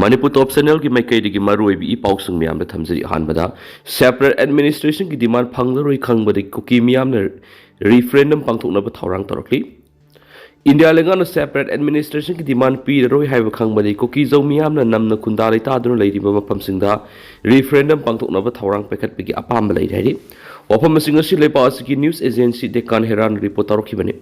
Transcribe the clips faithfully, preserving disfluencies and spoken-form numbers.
ꯃꯅꯤꯄꯨꯔ ꯇꯣꯞ ꯆꯦꯅꯦꯜꯒꯤ ꯃꯥꯏꯀꯩꯗꯒꯤ ꯃꯔꯨꯑꯣꯏꯕ ꯏ ꯄꯥꯎꯁꯤꯡ ꯃꯌꯥꯝꯗ ꯊꯝꯖꯔꯤ꯫ ꯑꯍꯥꯟꯕꯗ, separate administrationꯒꯤ demand ꯐꯪꯂꯔꯣꯏ ꯈꯪꯕꯗꯒꯤ ꯀꯨꯀꯤ ꯃꯤꯌꯥꯝꯅ referendum ꯄꯥꯡꯊꯣꯛꯅꯕ ꯊꯧꯔꯥꯡ ꯇꯧꯔꯛꯂꯤ꯫ ꯏꯟꯗꯤꯌꯥ ꯂꯩꯉꯥꯛꯅ separate administrationꯒꯤ demand ꯄꯤꯔꯔꯣꯏ ꯍꯥꯏꯕ ꯈꯪꯕꯗꯒꯤ ꯀꯨꯀꯤꯖꯧ ꯃꯤꯌꯥꯝꯅ ꯅꯝꯅ ꯈꯨꯟꯗꯥ ꯂꯩꯇꯥꯗꯨꯅ ꯂꯩꯔꯤꯕ ꯃꯐꯝꯁꯤꯡꯗ referendum ꯄꯥꯡꯊꯣꯛꯅꯕ ꯊꯧꯔꯥꯡ ꯄꯥꯏꯈꯠꯄꯒꯤ ꯑꯄꯥꯝꯕ ꯂꯩꯔꯦ ꯍꯥꯏꯔꯤ꯫ ꯋꯥꯐꯝꯁꯤꯡ ꯑꯁꯤ ꯂꯩꯕꯥꯛ ꯑꯁꯤꯒꯤ news agency Deccan Heraldꯅ report ꯇꯧꯔꯛꯈꯤꯕꯅꯤ꯫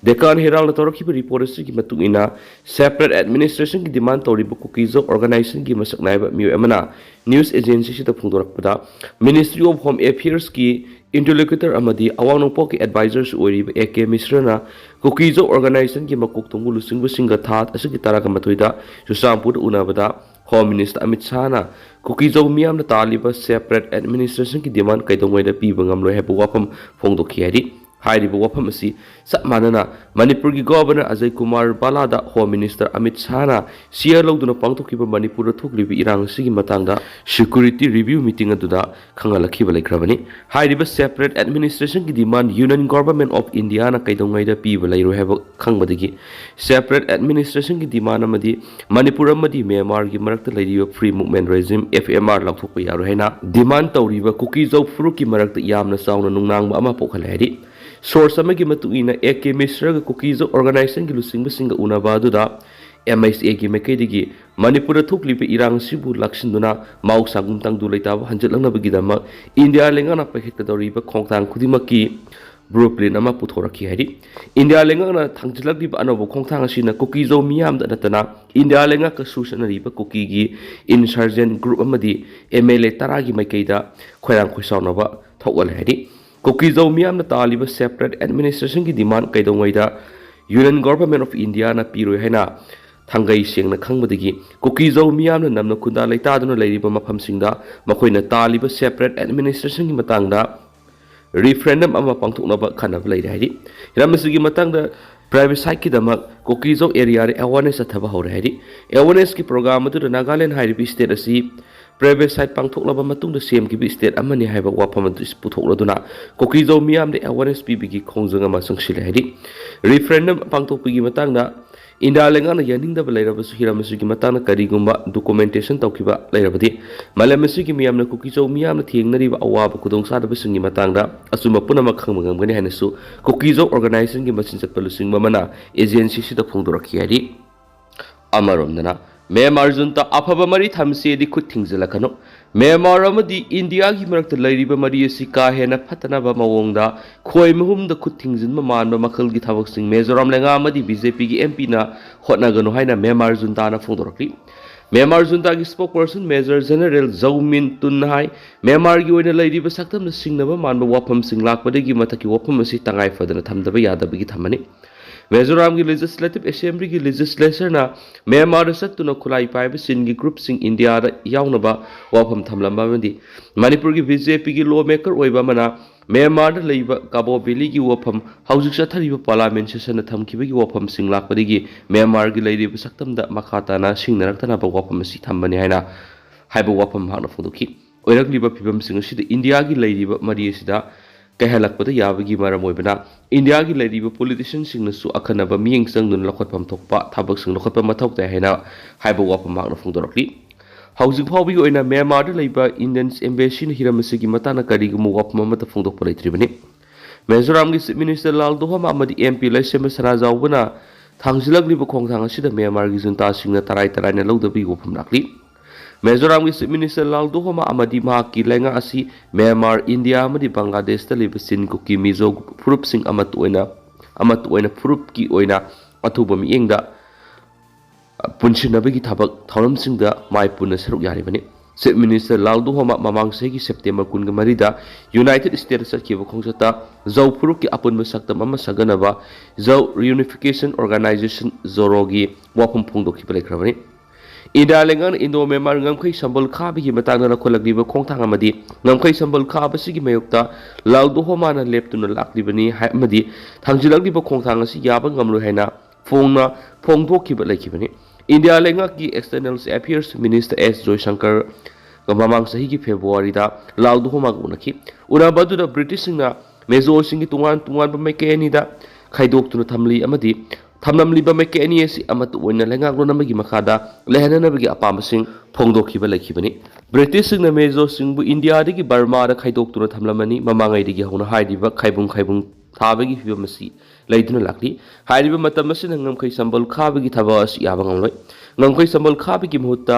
Deccan Heraldꯅ ꯇꯧꯔꯛꯈꯤꯕ report ꯑꯁꯤꯒꯤ ꯃꯇꯨꯡ ꯏꯟꯅ, separate administrationꯒꯤ demand ꯇꯧꯔꯤꯕ ꯀꯨꯀꯤꯖꯧ organisationꯒꯤ ꯃꯁꯛ ꯅꯥꯏꯕ ꯃꯤꯑꯣꯏ ꯑꯃꯅ news agencyꯁꯤꯗ ꯐꯣꯡꯗꯣꯔꯛꯄꯗ, Ministry of Home Affairsꯀꯤ interlocutor ꯑꯃꯗꯤ ꯑꯋꯥꯡ ꯅꯣꯡꯄꯣꯛꯀꯤ advisorꯁꯨ ꯑꯣꯏꯔꯤꯕ ꯑꯦ ꯀꯦ ꯃꯤꯁ꯭ꯔꯅ ꯀꯨꯀꯤꯖꯧ organisationꯒꯤ ꯃꯀꯣꯛ ꯊꯣꯡꯕ ꯂꯨꯆꯤꯡꯕꯁꯤꯡꯒ ꯊꯥ ꯑꯁꯤꯒꯤ ꯇꯔꯥꯒ ꯃꯥꯊꯣꯏꯗ ꯆꯨꯔꯆꯥꯟꯄꯨꯔꯗ ꯎꯅꯕꯗ Home Minister ꯑꯃꯤꯠ ꯁꯥꯍꯅ ꯀꯨꯀꯤꯖꯧ ꯃꯤꯌꯥꯝꯅ ꯇꯥꯜꯂꯤꯕ separate administrationꯒꯤ demand ꯀꯩꯗꯧꯉꯩꯗ ꯄꯤꯕ ꯉꯝꯂꯣꯏ ꯍꯥꯏꯕ ꯋꯥꯐꯝ ꯐꯣꯡꯗꯣꯛꯈꯤ ꯍꯥꯏꯔꯤ꯫ ꯍꯥꯏꯔꯤꯕ ꯋꯥꯐꯝ ꯑꯁꯤ ꯆꯞ ꯃꯥꯟꯅꯅ ꯃꯅꯤꯄꯨꯔꯒꯤ Governor Ajay Kumar ꯕꯥꯂꯥꯗ Home Minister Amit ꯁꯥꯍꯅ chair ꯂꯧꯗꯨꯅ ꯄꯥꯡꯊꯣꯛꯈꯤꯕ ꯃꯅꯤꯄꯨꯔꯗ ꯊꯣꯛꯂꯤꯕ ꯏꯔꯥꯡ ꯑꯁꯤꯒꯤ ꯃꯇꯥꯡꯗ security review meeting ꯑꯗꯨꯗ ꯈꯪꯍꯜꯂꯛꯈꯤꯕ ꯂꯩꯈ꯭ꯔꯕꯅꯤ꯫ ꯍꯥꯏꯔꯤꯕ separate administrationꯒꯤ demand Union Government of Indiaꯅ ꯀꯩꯗꯧꯉꯩꯗ ꯄꯤꯕ ꯂꯩꯔꯣꯏ ꯍꯥꯏꯕ ꯈꯪꯕꯗꯒꯤ separate administrationꯒꯤ demand ꯑꯃꯗꯤ ꯃꯅꯤꯄꯨꯔ ꯑꯃꯗꯤ ꯃ꯭ꯌꯥꯟꯃꯥꯔꯒꯤ ꯃꯔꯛꯇ ꯂꯩꯔꯤꯕ Free Movement Regime, F M R, ꯂꯥꯎꯊꯣꯛꯄ ꯌꯥꯔꯣꯏ ꯍꯥꯏꯅ demand ꯇꯧꯔꯤꯕ ꯀꯨꯀꯤꯖꯧ ꯐꯨꯔꯨꯞꯀꯤ ꯃꯔꯛꯇ ꯌꯥꯝꯅ ꯆꯥꯎꯅ ꯅꯨꯡꯅꯥꯡꯕ ꯑꯃ ꯄꯣꯛꯍꯜꯂꯦ ꯍꯥꯏꯔꯤ꯫ Source ꯑꯃꯒꯤ ꯃꯇꯨꯡ ꯏꯟꯅ, ꯑꯦ ꯀꯦ ꯃꯤꯁ꯭ꯔꯒ ꯀꯨꯀꯤꯖꯧ organisationꯒꯤ ꯂꯨꯆꯤꯡꯕꯁꯤꯡꯒ ꯎꯅꯕ ꯑꯗꯨꯗ M I C Aꯒꯤ ꯃꯥꯏꯀꯩꯗꯒꯤ ꯃꯅꯤꯄꯨꯔꯗ ꯊꯣꯛꯂꯤꯕ ꯏꯔꯥꯡ ꯑꯁꯤꯕꯨ ꯂꯥꯛꯁꯤꯟꯗꯨꯅ ꯃꯥꯎ ꯁꯥꯒꯨꯝ ꯇꯪꯗꯨ ꯂꯩꯇꯥꯕ ꯍꯟꯖꯤꯜꯂꯛꯅꯕꯒꯤꯗꯃꯛ ꯏꯟꯗꯤꯌꯥ ꯂꯩꯉꯥꯛꯅ ꯄꯥꯏꯈꯠꯀꯗꯧꯔꯤꯕ ꯈꯣꯡꯊꯥꯡ ꯈꯨꯗꯤꯡꯃꯛꯀꯤ blueprint ꯑꯃ ꯄꯨꯊꯣꯔꯛꯈꯤ ꯍꯥꯏꯔꯤ꯫ ꯏꯟꯗꯤꯌꯥ ꯂꯩꯉꯥꯛꯅ ꯊꯥꯡꯖꯤꯜꯂꯛꯂꯤꯕ ꯑꯅꯧꯕ ꯈꯣꯡꯊꯥꯡ ꯑꯁꯤꯅ ꯀꯨꯀꯤꯖꯧ ꯃꯤꯌꯥꯝꯗ ꯅꯠꯇꯅ ꯏꯟꯗꯤꯌꯥ ꯂꯩꯉꯥꯛꯀ ꯁꯨ ꯆꯠꯅꯔꯤꯕ ꯀꯨꯀꯤꯒꯤ insurgent group ꯑꯃꯗꯤ M L A ꯇꯔꯥꯒꯤ ꯃꯥꯏꯀꯩꯗ ꯈꯣꯏꯔꯥꯡ ꯈꯣꯏꯁꯥꯎꯅꯕ ꯊꯣꯛꯍꯜꯂꯦ ꯍꯥꯏꯔꯤ꯫ ꯀꯨꯀꯤꯖꯧ ꯃꯤꯌꯥꯝꯅ ꯇꯥꯜꯂꯤꯕ separate administrationꯒꯤ demand ꯀꯩꯗꯧꯉꯩꯗ Union Government of Indiaꯅ ꯄꯤꯔꯣꯏ ꯍꯥꯏꯅ ꯊꯥꯡꯒꯩ ꯁꯦꯡꯅ ꯈꯪꯕꯗꯒꯤ ꯀꯨꯀꯤꯖꯧ ꯃꯤꯌꯥꯝꯅ ꯅꯝꯅ ꯈꯨꯟꯗꯥ ꯂꯩꯇꯥꯗꯨꯅ ꯂꯩꯔꯤꯕ ꯃꯐꯝꯁꯤꯡꯗ ꯃꯈꯣꯏꯅ ꯇꯥꯜꯂꯤꯕ separate administrationꯒꯤ ꯃꯇꯥꯡꯗ referendum ꯑꯃ ꯄꯥꯡꯊꯣꯛꯅꯕ ꯈꯟꯅꯕ ꯂꯩꯔꯦ ꯍꯥꯏꯔꯤ꯫ ꯍꯤꯔꯝ ꯑꯁꯤꯒꯤ ꯃꯇꯥꯡꯗ plebisciteꯀꯤꯗꯃꯛ ꯀꯨꯀꯤꯖꯧ areaꯗ awareness ꯆꯠꯊꯕ ꯍꯧꯔꯦ ꯍꯥꯏꯔꯤ꯫ Awarenessꯀꯤ program ꯑꯗꯨꯗ ꯅꯥꯒꯥꯂꯦꯟ ꯍꯥꯏꯔꯤꯕ state ꯑꯁꯤ plebiscite ꯄꯥꯡꯊꯣꯛꯂꯕ ꯃꯇꯨꯡꯗ ꯁꯦꯝꯈꯤꯕ state ꯑꯃꯅꯤ ꯍꯥꯏꯕ ꯋꯥꯐꯝ ꯑꯗꯨ ꯄꯨꯊꯣꯛꯂꯗꯨꯅ ꯀꯨꯀꯤꯖꯧ ꯃꯤꯌꯥꯝꯗ awareness ꯄꯤꯕꯒꯤ ꯈꯣꯡꯖꯪ ꯑꯃ ꯆꯪꯁꯤꯜꯂꯦ ꯍꯥꯏꯔꯤ꯫ Referendum ꯄꯥꯡꯊꯣꯛꯄꯒꯤ ꯃꯇꯥꯡꯗ ꯏꯟꯗꯤꯌꯥ ꯂꯩꯉꯥꯛꯅ ꯌꯥꯅꯤꯡꯗꯕ ꯂꯩꯔꯕꯁꯨ ꯍꯤꯔꯝ ꯑꯁꯤꯒꯤ ꯃꯇꯥꯡꯗ ꯀꯔꯤꯒꯨꯝꯕ documentation ꯇꯧꯈꯤꯕ ꯂꯩꯔꯕꯗꯤ ꯃꯥꯂꯦꯝ ꯑꯁꯤꯒꯤ ꯃꯤꯌꯥꯝꯅ ꯀꯨꯀꯤꯖꯧ ꯃꯤꯌꯥꯝꯅ ꯊꯦꯡꯅꯔꯤꯕ ꯑꯋꯥꯕ ꯈꯨꯗꯣꯡꯆꯥꯗꯕꯁꯤꯡꯒꯤ ꯃꯇꯥꯡꯗ ꯑꯆꯨꯝꯕ ꯄꯨꯝꯅꯃꯛ ꯈꯪꯕ ꯉꯝꯒꯅꯤ ꯍꯥꯏꯅꯁꯨ ꯀꯨꯀꯤꯖꯧ organisationꯒꯤ ꯃꯆꯤꯟ ꯆꯠꯄ ꯂꯨꯆꯤꯡꯕ ꯑꯃꯅ agencyꯁꯤꯗ ꯐꯣꯡꯗꯣꯔꯛꯈꯤ ꯍꯥꯏꯔꯤ꯫ ꯑꯃꯔꯣꯝꯗꯅ ꯃ꯭ꯌꯥꯟꯃꯥꯔ ꯖꯨꯟꯇꯥ ꯑꯐꯕ ꯃꯔꯤ ꯊꯝꯁꯦꯗꯤ ꯈꯨꯠ ꯊꯤꯡꯖꯤꯜꯂꯛꯀꯅꯨ꯫ ꯃ꯭ꯌꯥꯟꯃꯥꯔ ꯑꯃꯗꯤ ꯏꯟꯗꯤꯌꯥꯒꯤ ꯃꯔꯛꯇ ꯂꯩꯔꯤꯕ ꯃꯔꯤ ꯑꯁꯤ ꯀꯥ ꯍꯦꯟꯅ ꯐꯠꯇꯅꯕ ꯃꯑꯣꯡꯗ ꯈꯣꯏ ꯃꯍꯨꯝꯗ ꯈꯨꯠ ꯊꯤꯡꯖꯤꯟꯕ ꯃꯥꯟꯕ ꯃꯈꯜꯒꯤ ꯊꯕꯛꯁꯤꯡ ꯃꯤꯖꯣꯔꯥꯝ ꯂꯩꯉꯥꯛ ꯑꯃꯗꯤ BJPꯒꯤ MPꯅ ꯍꯣꯠꯅꯒꯅꯨ ꯍꯥꯏꯅ ꯃ꯭ꯌꯥꯟꯃꯥꯔ ꯖꯨꯟꯇꯥꯅ ꯐꯣꯡꯗꯣꯔꯛꯂꯤ꯫ ꯃ꯭ꯌꯥꯟꯃꯥꯔ ꯖꯨꯟꯇꯥꯒꯤ spokesperson Major General Zau Min Htun ꯍꯥꯏ, ꯃ꯭ꯌꯥꯟꯃꯥꯔꯒꯤ ꯑꯣꯏꯅ ꯂꯩꯔꯤꯕ ꯁꯛꯇꯝꯅ ꯁꯤꯡꯅꯕ ꯃꯥꯟꯕ ꯋꯥꯐꯝꯁꯤꯡ ꯂꯥꯛꯄꯗꯒꯤ ꯃꯊꯛꯀꯤ ꯋꯥꯐꯝ ꯑꯁꯤ ꯇꯉꯥꯏ ꯐꯗꯅ ꯊꯝꯗꯕ ꯌꯥꯗꯕꯒꯤ ꯊꯝꯕꯅꯤ꯫ ꯃꯤꯖꯣꯔꯥꯝꯒꯤ Legislative Assemblyꯒꯤ legislatorꯅ ꯃ꯭ꯌꯥꯟꯃꯥꯔꯗ ꯆꯠꯇꯨꯅ ꯈꯨꯠꯂꯥꯏ ꯄꯥꯏꯕ ꯆꯤꯟꯒꯤ groupꯁꯤꯡ ꯏꯟꯗꯤꯌꯥꯗ ꯌꯥꯎꯅꯕ ꯋꯥꯐꯝ ꯊꯝꯂꯝꯕ ꯑꯃꯗꯤ ꯃꯅꯤꯄꯨꯔꯒꯤ BJPꯒꯤ lawmaker ꯑꯣꯏꯕ ꯑꯃꯅ ꯃ꯭ꯌꯥꯟꯃꯥꯔꯗ ꯂꯩꯕ ꯀꯥꯕꯣ ꯚꯦꯂꯤꯒꯤ ꯋꯥꯐꯝ ꯍꯧꯖꯤꯛ ꯆꯠꯊꯔꯤꯕ parliament sessionꯅ ꯊꯝꯈꯤꯕꯒꯤ ꯋꯥꯐꯝꯁꯤꯡ ꯂꯥꯛꯄꯗꯒꯤ ꯃ꯭ꯌꯥꯟꯃꯥꯔꯒꯤ ꯂꯩꯔꯤꯕ ꯁꯛꯇꯝꯗ ꯃꯈꯥ ꯇꯥꯅ ꯁꯤꯡꯅꯔꯛꯇꯅꯕ ꯋꯥꯐꯝ ꯑꯁꯤ ꯊꯝꯕꯅꯤ ꯍꯥꯏꯅ ꯍꯥꯏꯕ ꯋꯥꯐꯝ ꯃꯍꯥꯛꯅ ꯐꯣꯡꯗꯣꯛꯈꯤ꯫ ꯑꯣꯏꯔꯛꯂꯤꯕ ꯐꯤꯕꯝꯁꯤꯡ ꯑꯁꯤꯗ ꯏꯟꯗꯤꯌꯥꯒꯤ ꯂꯩꯔꯤꯕ ꯃꯔꯤ ꯑꯁꯤꯗ ꯀꯥꯏꯍꯜꯂꯛꯄꯗ ꯌꯥꯕꯒꯤ ꯃꯔꯝ ꯑꯣꯏꯕꯅ ꯏꯟꯗꯤꯌꯥꯒꯤ ꯂꯩꯔꯤꯕ politicianꯁꯤꯡꯅꯁꯨ ꯑꯈꯟꯅꯕ ꯃꯤꯠꯌꯦꯡ ꯆꯪꯗꯨꯅ ꯂꯧꯈꯠꯐꯝ ꯊꯣꯛꯄ ꯊꯕꯛꯁꯤꯡ ꯂꯧꯈꯠꯄ ꯃꯊꯧ ꯇꯥꯏ ꯍꯥꯏꯅ ꯍꯥꯏꯕ ꯋꯥꯐꯝ ꯃꯍꯥꯛꯅ ꯐꯣꯡꯗꯣꯔꯛꯂꯤ꯫ ꯍꯧꯖꯤꯛ ꯐꯥꯎꯕꯒꯤ ꯑꯣꯏꯅ ꯃ꯭ꯌꯥꯟꯃꯥꯔꯗ ꯂꯩꯕ Indian Embassyꯅ ꯍꯤꯔꯝ ꯑꯁꯤꯒꯤ ꯃꯇꯥꯡꯗ ꯀꯔꯤꯒꯨꯝꯕ ꯋꯥꯐꯝ ꯑꯃꯠꯇ ꯐꯣꯡꯗꯣꯛꯄ ꯂꯩꯇ꯭ꯔꯤꯕꯅꯤ꯫ ꯃꯤꯖꯣꯔꯥꯝꯒꯤ Chief Minister ꯂꯥꯜ ꯗꯣꯍꯣꯃꯥ ꯑꯃꯗꯤ MP ꯂꯩꯁꯦꯝꯕ ꯁꯅꯥꯖꯥꯎꯕꯅ ꯊꯥꯡꯖꯤꯜꯂꯛꯂꯤꯕ ꯈꯣꯡꯊꯥꯡ ꯑꯁꯤꯗ ꯃ꯭ꯌꯥꯟꯃꯥꯔꯒꯤ ꯖꯨꯟꯇꯥꯁꯤꯡꯅ ꯇꯔꯥꯏ ꯇꯔꯥꯏꯅ ꯂꯧꯗꯕꯒꯤ ꯋꯥꯐꯝ ꯂꯥꯛꯂꯤ꯫ ꯃꯤꯖꯣꯔꯥꯝꯒꯤ Chief Minister ꯂꯥꯜ ꯗꯣꯍꯣꯃꯥ ꯑꯃꯗꯤ ꯃꯍꯥꯛꯀꯤ ꯂꯩꯉꯥꯛ ꯑꯁꯤ ꯃ꯭ꯌꯥꯟꯃꯥꯔ, ꯏꯟꯗꯤꯌꯥ ꯑꯃꯗꯤ ꯕꯪꯒ꯭ꯂꯥꯗꯦꯁꯇ ꯂꯩꯕ ꯆꯤꯟ, ꯀꯨꯀꯤ, ꯃꯤꯖꯣ ꯐꯨꯔꯨꯞꯁꯤꯡ ꯑꯃꯠꯇ ꯑꯣꯏꯅ, ꯑꯃꯠꯇ ꯑꯣꯏꯅ ꯐꯨꯔꯨꯞꯀꯤ ꯑꯣꯏꯅ ꯑꯊꯨꯕ ꯃꯤꯠꯌꯦꯡꯗ ꯄꯨꯟꯁꯤꯟꯅꯕꯒꯤ ꯊꯕꯛ ꯊꯧꯔꯝꯁꯤꯡꯗ ꯃꯥꯏ ꯄꯨꯅ ꯁꯔꯨꯛ ꯌꯥꯔꯤꯕꯅꯤ꯫ Chief Minister ꯂꯥꯜ ꯗꯣꯍꯣꯃꯥ ꯃꯃꯥꯡ ꯆꯍꯤꯒꯤ September ꯀꯨꯟꯒ ꯃꯔꯤꯗ United States ꯆꯠꯈꯤꯕ ꯈꯣꯡꯆꯠꯇ ꯖꯧ ꯐꯨꯔꯨꯞꯀꯤ ꯑꯄꯨꯟꯕ ꯁꯛꯇꯝ ꯑꯃ ꯁꯥꯒꯠꯅꯕ ꯖꯧ Reunification Organization, ꯖꯣꯔꯣꯒꯤ ꯋꯥꯐꯝ ꯐꯣꯡꯗꯣꯛꯈꯤꯕ ꯂꯩꯈ꯭ꯔꯕꯅꯤ꯫ ꯏꯟꯗꯤꯌꯥ ꯂꯩꯉꯥꯛꯅ ꯏꯟꯗꯣ ꯃ꯭ꯌꯥꯟꯃꯥꯔ ꯉꯝꯈꯩ ꯁꯝꯕꯜ ꯈꯥꯕꯒꯤ ꯃꯇꯥꯡꯗ ꯂꯧꯈꯠꯂꯛꯂꯤꯕ ꯈꯣꯡꯊꯥꯡ ꯑꯃꯗꯤ ꯉꯝꯈꯩ ꯁꯝꯕꯜ ꯈꯥꯕꯁꯤꯒꯤ ꯃꯥꯌꯣꯛꯇ ꯂꯥꯜ ꯗꯣꯍꯣꯃꯥꯅ ꯂꯦꯞꯇꯨꯅ ꯂꯥꯛꯂꯤꯕꯅꯤ ꯍꯥꯏ-, ꯑꯃꯗꯤ ꯊꯥꯡꯖꯤꯜꯂꯛꯂꯤꯕ ꯈꯣꯡꯊꯥꯡ ꯑꯁꯤ ꯌꯥꯕ ꯉꯝꯂꯣꯏ ꯍꯥꯏꯅ ꯐꯣꯡꯅ ꯐꯣꯡꯗꯣꯛꯈꯤꯕ ꯂꯩꯈꯤꯕꯅꯤ꯫ ꯏꯟꯗꯤꯌꯥ ꯂꯩꯉꯥꯛꯀꯤ External Affairs Minister ꯑꯦꯁ ꯖꯣꯏꯁꯪꯀꯔ ꯃꯃꯥꯡ ꯆꯍꯤꯒꯤ ꯐꯦꯕ꯭ꯔꯨꯋꯥꯔꯤꯗ ꯂꯥꯜ ꯗꯣꯍꯣꯃꯥꯒ ꯎꯅꯈꯤ꯫ ꯎꯅꯕ ꯑꯗꯨꯗ ꯕ꯭ꯔꯤꯇꯤꯁꯁꯤꯡꯅ ꯃꯤꯖꯣꯁꯤꯡꯒꯤ ꯇꯣꯉꯥꯟ ꯇꯣꯉꯥꯟꯕ ꯃꯥꯏꯀꯩ ꯑꯅꯤꯗ ꯈꯥꯏꯗꯣꯛꯇꯨꯅ ꯊꯝꯂꯤ ꯑꯃꯗꯤ ꯊꯝꯂꯝꯂꯤꯕ ꯃꯥꯏꯀꯩ ꯑꯅꯤ ꯑꯁꯤ ꯑꯃꯠꯇ ꯑꯣꯏꯅ ꯂꯩꯉꯥꯛꯂꯣꯟ ꯑꯃꯒꯤ ꯃꯈꯥꯗ ꯂꯩꯍꯟꯅꯅꯕꯒꯤ ꯑꯄꯥꯝꯕꯁꯤꯡ ꯐꯣꯡꯗꯣꯛꯈꯤꯕ ꯂꯩꯈꯤꯕꯅꯤ꯫ ꯕ꯭ꯔꯤꯇꯤꯁꯁꯤꯡꯅ ꯃꯤꯖꯣꯁꯤꯡꯕꯨ ꯏꯟꯗꯤꯌꯥꯗꯒꯤ ꯕꯔꯃꯥꯗ ꯈꯥꯏꯗꯣꯛꯇꯨꯅ ꯊꯝꯂꯝꯃꯅꯤ꯫ ꯃꯃꯥꯡꯉꯩꯗꯒꯤ ꯍꯧꯅ ꯍꯥꯏꯔꯤꯕ ꯈꯥꯏꯕꯨꯡ ꯈꯥꯏꯕꯨꯡ ꯊꯥꯕꯒꯤ ꯐꯤꯕꯝ ꯑꯁꯤ ꯂꯩꯗꯨꯅ ꯂꯥꯛꯂꯤ꯫ ꯍꯥꯏꯔꯤꯕ ꯃꯇꯝ ꯑꯁꯤꯗ ꯉꯝꯈꯩ ꯁꯝꯕꯜ ꯈꯥꯕꯒꯤ ꯊꯕꯛ ꯑꯁꯤ ꯌꯥꯕ ꯉꯝꯂꯣꯏ꯫ ꯉꯝꯈꯩ ꯁꯝꯕꯜ ꯈꯥꯕꯒꯤ ꯃꯍꯨꯠꯇ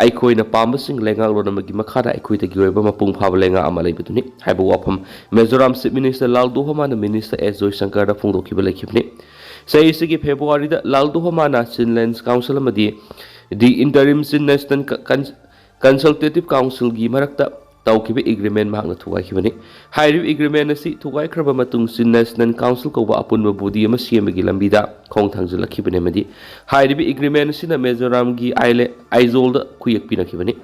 ꯑꯩꯈꯣꯏꯅ ꯄꯥꯝꯕꯁꯤꯡ ꯂꯩꯉꯥꯛꯂꯣꯟ ꯑꯃꯒꯤ ꯃꯈꯥꯗ ꯑꯩꯈꯣꯏꯗꯒꯤ ꯑꯣꯏꯕ ꯃꯄꯨꯡ ꯐꯥꯕ ꯂꯩꯉꯥꯛ ꯑꯃ ꯂꯩꯕꯗꯨꯅꯤ ꯍꯥꯏꯕ ꯋꯥꯐꯝ ꯃꯤꯖꯣꯔꯥꯝ ꯆꯤꯐ ꯃꯤꯅꯤꯁꯇꯔ ꯂꯥꯜꯗꯣꯍꯣꯃꯥꯅ ꯃꯤꯅꯤꯁꯇꯔ ꯑꯦꯁ ꯖꯣꯏꯁꯪꯀꯔꯗ ꯐꯣꯡꯗꯣꯛꯈꯤꯕ ꯂꯩꯈꯤꯕꯅꯤ꯫ ꯆꯍꯤ ꯑꯁꯤꯒꯤ ꯐꯦꯕ꯭ꯔꯨꯋꯥꯔꯤꯗ ꯂꯥꯜꯗꯣꯍꯣꯃꯥꯅ ꯆꯤꯟ ꯂꯦꯟꯁ ꯀꯥꯎꯟꯁꯤꯜ ꯑꯃꯗꯤ ꯗꯤ ꯏꯟꯇꯔꯤꯝ ꯆꯤꯟ ꯅꯦꯁꯅꯦꯜ ꯀꯟꯁꯜꯇꯦꯇꯤꯚ ꯀꯥꯎꯟꯁꯤꯜꯒꯤ ꯃꯔꯛꯇ ꯇꯧꯈꯤꯕ ꯑꯦꯒ꯭ꯔꯤꯃꯦꯟ ꯃꯍꯥꯛꯅ ꯊꯨꯒꯥꯏꯈꯤꯕꯅꯤ꯫ ꯍꯥꯏꯔꯤꯕ ꯑꯦꯒ꯭ꯔꯤꯃꯦꯟ ꯑꯁꯤ ꯊꯨꯒꯥꯏꯈ꯭ꯔꯕ ꯃꯇꯨꯡ ꯆꯤꯟ ꯅꯦꯁꯅꯦꯜ ꯀꯥꯎꯟꯁꯤꯜ ꯀꯧꯕ ꯑꯄꯨꯟꯕ ꯕꯣꯗꯤ ꯑꯃ ꯁꯦꯝꯕꯒꯤ ꯂꯝꯕꯤꯗ ꯈꯣꯡ ꯊꯥꯡꯖꯤꯜꯂꯛꯈꯤꯕꯅꯤ ꯑꯃꯗꯤ ꯍꯥꯏꯔꯤꯕ ꯑꯦꯒ꯭ꯔꯤꯃꯦꯟ ꯑꯁꯤꯅ ꯃꯤꯖꯣꯔꯥꯝꯒꯤ ꯑꯥꯏꯂꯦ ꯑꯥꯏꯖꯣꯜꯗ ꯈꯨꯌꯦꯛ ꯄꯤꯅꯈꯤꯕꯅꯤ꯫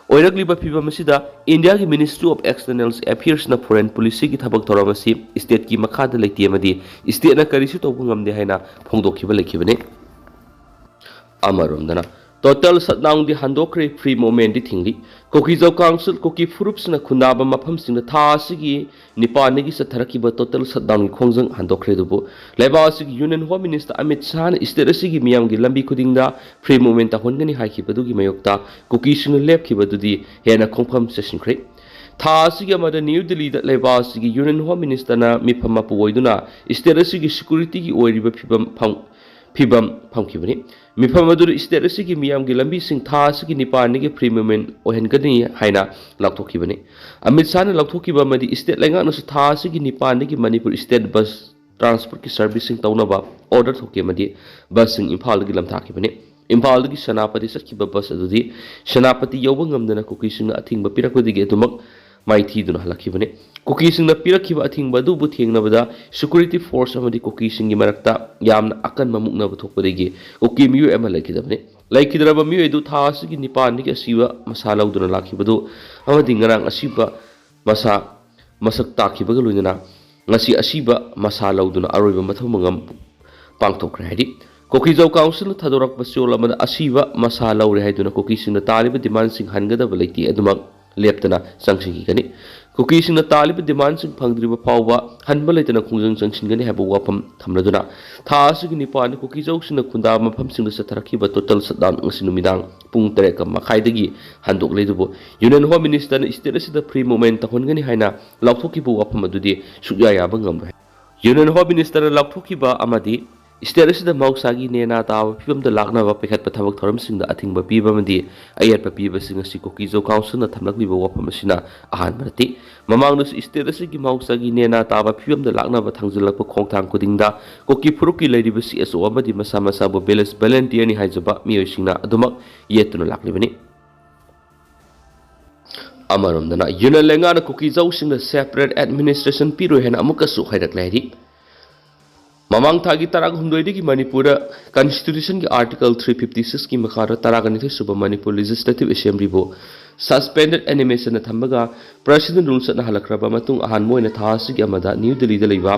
ꯑꯣꯏꯔꯛꯂꯤꯕ ꯐꯤꯕꯝ ꯑꯁꯤꯗ ꯏꯟꯗꯤꯌꯥꯒꯤ ꯃꯤꯅꯤꯁꯇ꯭ꯔꯤ ꯑꯣꯐ ꯑꯦꯛꯁꯇꯔꯅꯦꯜ ꯑꯦꯐꯤꯌꯔꯁꯅ ꯐꯣꯔꯦꯟ ꯄꯣꯂꯤꯁꯤꯒꯤ ꯊꯕꯛ ꯊꯧꯔꯝ ꯑꯁꯤ ꯁ꯭ꯇꯦꯠꯀꯤ ꯃꯈꯥꯗ ꯂꯩꯇꯦ ꯑꯃꯗꯤ ꯁ꯭ꯇꯦꯠꯅ ꯀꯔꯤꯁꯨ ꯇꯧꯕ ꯉꯝꯗꯦ ꯍꯥꯏꯅ ꯐꯣꯡꯗꯣꯛꯈꯤꯕ ꯂꯩꯈꯤꯕꯅꯤ꯫ ꯑꯃꯔꯣꯝꯗꯅ ꯇꯣꯇꯦꯜ ꯁꯠꯗꯥꯎꯟꯗꯤ ꯍꯟꯗꯣꯛꯈ꯭ꯔꯦ, ꯐ꯭ꯔꯤ ꯃꯨꯚꯃꯦꯟꯗꯤ ꯊꯤꯡꯂꯤ꯫ ꯀꯨꯀꯤꯖꯧ ꯀꯥꯎꯟꯁꯤꯜ ꯀꯨꯀꯤ ꯐꯨꯔꯨꯞꯁꯤꯡꯅ ꯈꯨꯟꯗꯥꯕ ꯃꯐꯝꯁꯤꯡꯗ ꯊꯥ ꯑꯁꯤꯒꯤ ꯅꯤꯄꯥꯟꯗꯒꯤ ꯆꯠꯊꯔꯛꯈꯤꯕ ꯇꯣꯇꯦꯜ ꯁꯠꯗꯥꯎꯟꯒꯤ ꯈꯣꯡꯖꯪ ꯍꯟꯗꯣꯛꯈ꯭ꯔꯦ꯫ ꯑꯗꯨꯕꯨ ꯂꯩꯕꯥꯛ ꯑꯁꯤꯒꯤ ꯌꯨꯅꯤꯌꯟ ꯍꯣꯝ ꯃꯤꯅꯤꯁꯇꯔ ꯑꯃꯤꯠ ꯁꯥꯍꯅ ꯁ꯭ꯇꯦꯠ ꯑꯁꯤꯒꯤ ꯃꯤꯌꯥꯝꯒꯤ ꯂꯝꯕꯤ ꯈꯨꯗꯤꯡꯗ ꯐ꯭ꯔꯤ ꯃꯨꯚꯃꯦꯟ ꯇꯧꯍꯟꯒꯅꯤ ꯍꯥꯏꯈꯤꯕꯗꯨꯒꯤ ꯃꯥꯌꯣꯛꯇ ꯀꯨꯀꯤꯁꯤꯡꯅ ꯂꯦꯞꯈꯤꯕꯗꯨꯗꯤ ꯍꯦꯟꯅ ꯈꯣꯡꯐꯝ ꯆꯦꯠꯁꯤꯟꯈ꯭ꯔꯦ꯫ ꯊꯥ ꯑꯁꯤꯒꯤ ꯑꯃꯗ ꯅ꯭ꯌꯨ ꯗꯤꯜꯂꯤꯗ ꯂꯩꯕꯥꯛ ꯑꯁꯤꯒꯤ ꯌꯨꯅꯤꯌꯟ ꯍꯣꯝ ꯃꯤꯅꯤꯁꯇꯔꯅ ꯃꯤꯐꯝ ꯃꯄꯨ ꯑꯣꯏꯗꯨꯅ ꯁ꯭ꯇꯦꯠ ꯑꯁꯤꯒꯤ ꯁꯦꯀ꯭ꯌꯨꯔꯤꯇꯤꯒꯤ ꯑꯣꯏꯔꯤꯕ ꯐꯤꯕꯝ ꯐꯪ-, ꯐꯤꯕꯝ ꯐꯪꯈꯤꯕꯅꯤ꯫ ꯃꯤꯐꯝ ꯑꯗꯨꯗ ꯁ꯭ꯇꯦꯠ ꯑꯁꯤꯒꯤ ꯃꯤꯌꯥꯝꯒꯤ ꯂꯝꯕꯤꯁꯤꯡ ꯊꯥ ꯑꯁꯤꯒꯤ ꯅꯤꯄꯥꯟꯗꯒꯤ ꯐ꯭ꯔꯤ ꯃꯨꯚꯃꯦꯟ ꯑꯣꯏꯍꯟꯒꯅꯤ ꯍꯥꯏꯅ ꯂꯥꯎꯊꯣꯛꯈꯤꯕꯅꯤ꯫ ꯑꯃꯤꯠ ꯁꯥꯍꯅ ꯂꯥꯎꯊꯣꯛꯈꯤꯕ ꯑꯃꯗꯤ ꯁ꯭ꯇꯦꯠ ꯂꯩꯉꯥꯛꯅꯁꯨ ꯊꯥ ꯑꯁꯤꯒꯤ ꯅꯤꯄꯥꯟꯗꯒꯤ ꯃꯅꯤꯄꯨꯔ ꯁ꯭ꯇꯦꯠ ꯕꯁ ꯇ꯭ꯔꯥꯟꯁꯄꯣꯔꯠꯀꯤ ꯁꯔꯚꯤꯁꯁꯤꯡ ꯇꯧꯅꯕ ꯑꯣꯔꯗꯔ ꯊꯣꯛꯈꯤ ꯑꯃꯗꯤ ꯕꯁꯁꯤꯡ ꯏꯝꯐꯥꯜꯗꯒꯤ ꯂꯝꯊꯥꯈꯤꯕꯅꯤ꯫ ꯏꯝꯐꯥꯜꯗꯒꯤ ꯁꯦꯅꯥꯄꯇꯤ ꯆꯠꯈꯤꯕ ꯕꯁ ꯑꯗꯨꯗꯤ ꯁꯦꯅꯥꯄꯇꯤ ꯌꯧꯕ ꯉꯝꯗꯅ ꯀꯨꯀꯤꯁꯤꯡꯅ ꯑꯊꯤꯡꯕ ꯄꯤꯔꯛꯄꯗꯒꯤ ꯑꯗꯨꯃꯛ ꯃꯥꯏꯊꯤꯗꯨꯅ ꯍꯜꯂꯛꯈꯤꯕꯅꯤ꯫ ꯀꯨꯀꯤꯁꯤꯡꯅ ꯄꯤꯔꯛꯈꯤꯕ ꯑꯊꯤꯡꯕ ꯑꯗꯨꯕꯨ ꯊꯦꯡꯅꯕꯗ ꯁꯦꯀ꯭ꯌꯨꯔꯤꯇꯤ ꯐꯣꯔꯁ ꯑꯃꯗꯤ ꯀꯨꯀꯤꯁꯤꯡꯒꯤ ꯃꯔꯛꯇ ꯌꯥꯝꯅ ꯑꯀꯟꯕ ꯃꯨꯛꯅꯕ ꯊꯣꯛꯄꯗꯒꯤ ꯀꯨꯀꯤ ꯃꯤꯑꯣꯏ ꯑꯃ ꯂꯩꯈꯤꯗꯕꯅꯤ꯫ ꯂꯩꯈꯤꯗ꯭ꯔꯕ ꯃꯤꯑꯣꯏ ꯑꯗꯨ ꯊꯥ ꯑꯁꯤꯒꯤ ꯅꯤꯄꯥꯟꯗꯒꯤ ꯑꯁꯤꯕ ꯃꯁꯥ ꯂꯧꯗꯨꯅ ꯂꯥꯛꯈꯤꯕꯗꯨ ꯑꯃꯗꯤ ꯉꯔꯥꯡ ꯑꯁꯤꯕ ꯃꯁꯥ ꯃꯁꯛ ꯇꯥꯛꯈꯤꯕꯒ ꯂꯣꯏꯅꯅ ꯉꯁꯤ ꯑꯁꯤꯕ ꯃꯁꯥ ꯂꯧꯗꯨꯅ ꯑꯔꯣꯏꯕ ꯃꯊꯧ ꯃꯉꯝ ꯄꯥꯡꯊꯣꯛꯈ꯭ꯔꯦ꯫ ꯍꯥꯏꯗꯤ ꯀꯨꯀꯤꯖꯧ ꯀꯥꯎꯟꯁꯤꯜꯅ ꯊꯥꯗꯣꯔꯛꯄ ꯆꯦꯔꯣꯜ ꯑꯃꯗ ꯑꯁꯤꯕ ꯃꯁꯥ ꯂꯧꯔꯦ ꯍꯥꯏꯗꯨꯅ ꯀꯨꯀꯤꯁꯤꯡꯅ ꯇꯥꯔꯤꯕ ꯗꯤꯃꯥꯟꯁꯤꯡ ꯍꯟꯒꯗꯕ ꯂꯩꯇꯦ ꯑꯗꯨꯃꯛ ꯂꯦꯞꯇꯅ ꯆꯪꯁꯤꯟꯈꯤꯒꯅꯤ꯫ ꯀꯨꯀꯤꯁꯤꯡꯅ ꯇꯥꯜꯂꯤꯕ ꯗꯤꯃꯥꯟꯁꯤꯡ ꯐꯪꯗ꯭ꯔꯤꯕ ꯐꯥꯎꯕ ꯍꯟꯕ ꯂꯩꯇꯅ ꯈꯣꯡꯖꯪ ꯆꯪꯁꯤꯟꯒꯅꯤ ꯍꯥꯏꯕ ꯋꯥꯐꯝ ꯊꯝꯂꯗꯨꯅ ꯊꯥ ꯑꯁꯤꯒꯤ ꯅꯤꯄꯥꯟꯗ ꯀꯨꯀꯤ ꯆꯧꯁꯤꯡꯅ ꯈꯨꯟꯗꯥꯕ ꯃꯐꯝꯁꯤꯡꯗ ꯆꯠꯊꯔꯛꯈꯤꯕ ꯇꯣꯇꯦꯜ ꯁꯠꯗꯥꯎꯟ ꯉꯁꯤ ꯅꯨꯃꯤꯗꯥꯡ ꯄꯨꯡ ꯇꯔꯦꯠꯀ ꯃꯈꯥꯏꯗꯒꯤ ꯍꯟꯗꯣꯛꯂꯦ꯫ ꯑꯗꯨꯕꯨ ꯌꯨꯅꯤꯌꯟ ꯍꯣꯝ ꯃꯤꯅꯤꯁꯇꯔꯅ ꯁ꯭ꯇꯦꯠ ꯑꯁꯤꯗ ꯐ꯭ꯔꯤ ꯃꯨꯚꯃꯦꯟ ꯇꯧꯍꯟꯒꯅꯤ ꯍꯥꯏꯅ ꯂꯥꯎꯊꯣꯛꯈꯤꯕ ꯋꯥꯐꯝ ꯑꯗꯨꯗꯤ ꯁꯨꯛꯌꯥ ꯌꯥꯕ ꯉꯝꯂꯣꯏ꯫ ꯌꯨꯅꯤꯌꯟ ꯍꯣꯝ ꯃꯤꯅꯤꯁꯇꯔꯅ ꯂꯥꯎꯊꯣꯛꯈꯤꯕ ꯑꯃꯗꯤ ꯁ꯭ꯇꯦꯠ ꯑꯁꯤꯗ ꯃꯍꯧꯁꯥꯒꯤ ꯅꯦꯅꯥ ꯇꯥꯕ ꯐꯤꯕꯝꯗ ꯂꯥꯛꯅꯕ ꯄꯥꯏꯈꯠꯄ ꯊꯕꯛ ꯊꯧꯔꯝꯁꯤꯡꯗ ꯑꯊꯤꯡꯕ ꯄꯤꯕ ꯑꯃꯗꯤ ꯑꯌꯦꯠꯄ ꯄꯤꯕꯁꯤꯡ ꯑꯁꯤ ꯀꯨꯀꯤ ꯖꯧ ꯀꯥꯎꯟꯁꯤꯜꯅ ꯊꯝꯂꯛꯂꯤꯕ ꯋꯥꯐꯝ ꯑꯁꯤꯅ ꯑꯍꯥꯟꯕ ꯅꯠꯇꯦ꯫ ꯃꯃꯥꯡꯗꯁꯨ ꯁ꯭ꯇꯦꯠ ꯑꯁꯤꯒꯤ ꯃꯍꯧꯁꯥꯒꯤ ꯅꯦꯅꯥ ꯇꯥꯕ ꯐꯤꯕꯝꯗ ꯂꯥꯛꯅꯕ ꯊꯥꯡꯖꯤꯜꯂꯛꯄ ꯈꯣꯡꯊꯥꯡ ꯈꯨꯗꯤꯡꯗ ꯀꯨꯀꯤ ꯐꯨꯔꯨꯞꯀꯤ ꯂꯩꯔꯤꯕ ꯁꯤ ꯑꯦꯁ ꯑꯣ ꯑꯃꯗꯤ ꯃꯁꯥ ꯃꯁꯥꯕꯨ ꯚꯤꯂꯦꯖ ꯚꯣꯂꯨꯟꯇꯤꯌꯔꯅꯤ ꯍꯥꯏꯖꯕ ꯃꯤꯑꯣꯏꯁꯤꯡꯅ ꯑꯗꯨꯃꯛ ꯌꯦꯠꯇꯨꯅ ꯂꯥꯛꯂꯤꯕꯅꯤ꯫ ꯑꯃꯔꯣꯝꯗꯅ ꯌꯨꯅꯤꯌꯟ ꯂꯩꯉꯥꯛꯅ ꯀꯨꯀꯤ ꯖꯧꯁꯤꯡꯗ ꯁꯦꯄꯔꯦꯠ ꯑꯦꯗꯃꯤꯅꯤꯁꯇ꯭ꯔꯦꯁꯟ ꯄꯤꯔꯣꯏ ꯍꯥꯏꯅ ꯑꯃꯨꯛꯀꯁꯨ ꯍꯥꯏꯔꯛꯂꯦ ꯍꯥꯏꯔꯤ꯫ ꯃꯃꯥꯡ ꯊꯥꯒꯤ ꯇꯔꯥꯍꯨꯝꯗꯣꯏꯗꯒꯤ ꯃꯅꯤꯄꯨꯔꯗ ꯀꯟꯁꯇꯤꯇ꯭ꯌꯨꯁꯟꯒꯤ ꯑꯥꯔꯇꯤꯀꯜ ꯊ꯭ꯔꯤ ꯐꯤꯐꯇꯤ ꯁꯤꯛꯁꯀꯤ ꯃꯈꯥꯗ ꯇꯔꯥꯒ ꯅꯤꯊꯣꯏ ꯁꯨꯕ ꯃꯅꯤꯄꯨꯔ ꯂꯦꯖꯤꯁꯂꯦꯇꯤꯚ ꯑꯦꯁꯦꯝꯕ꯭ꯂꯤꯕꯨ ꯁꯁꯄꯦꯟꯗꯦꯗ ꯑꯦꯅꯤꯃꯦꯁꯟꯗ ꯊꯝꯕꯒ ꯄ꯭ꯔꯁꯤꯗꯦꯟ ꯔꯨꯜ ꯆꯠꯅꯍꯜꯂꯛꯈ꯭ꯔꯕ ꯃꯇꯨꯡ ꯑꯍꯥꯟꯕ ꯑꯣꯏꯅ ꯊꯥ ꯑꯁꯤꯒꯤ ꯑꯃꯗ ꯅ꯭ꯌꯨ ꯗꯤꯜꯂꯤꯗ ꯂꯩꯕ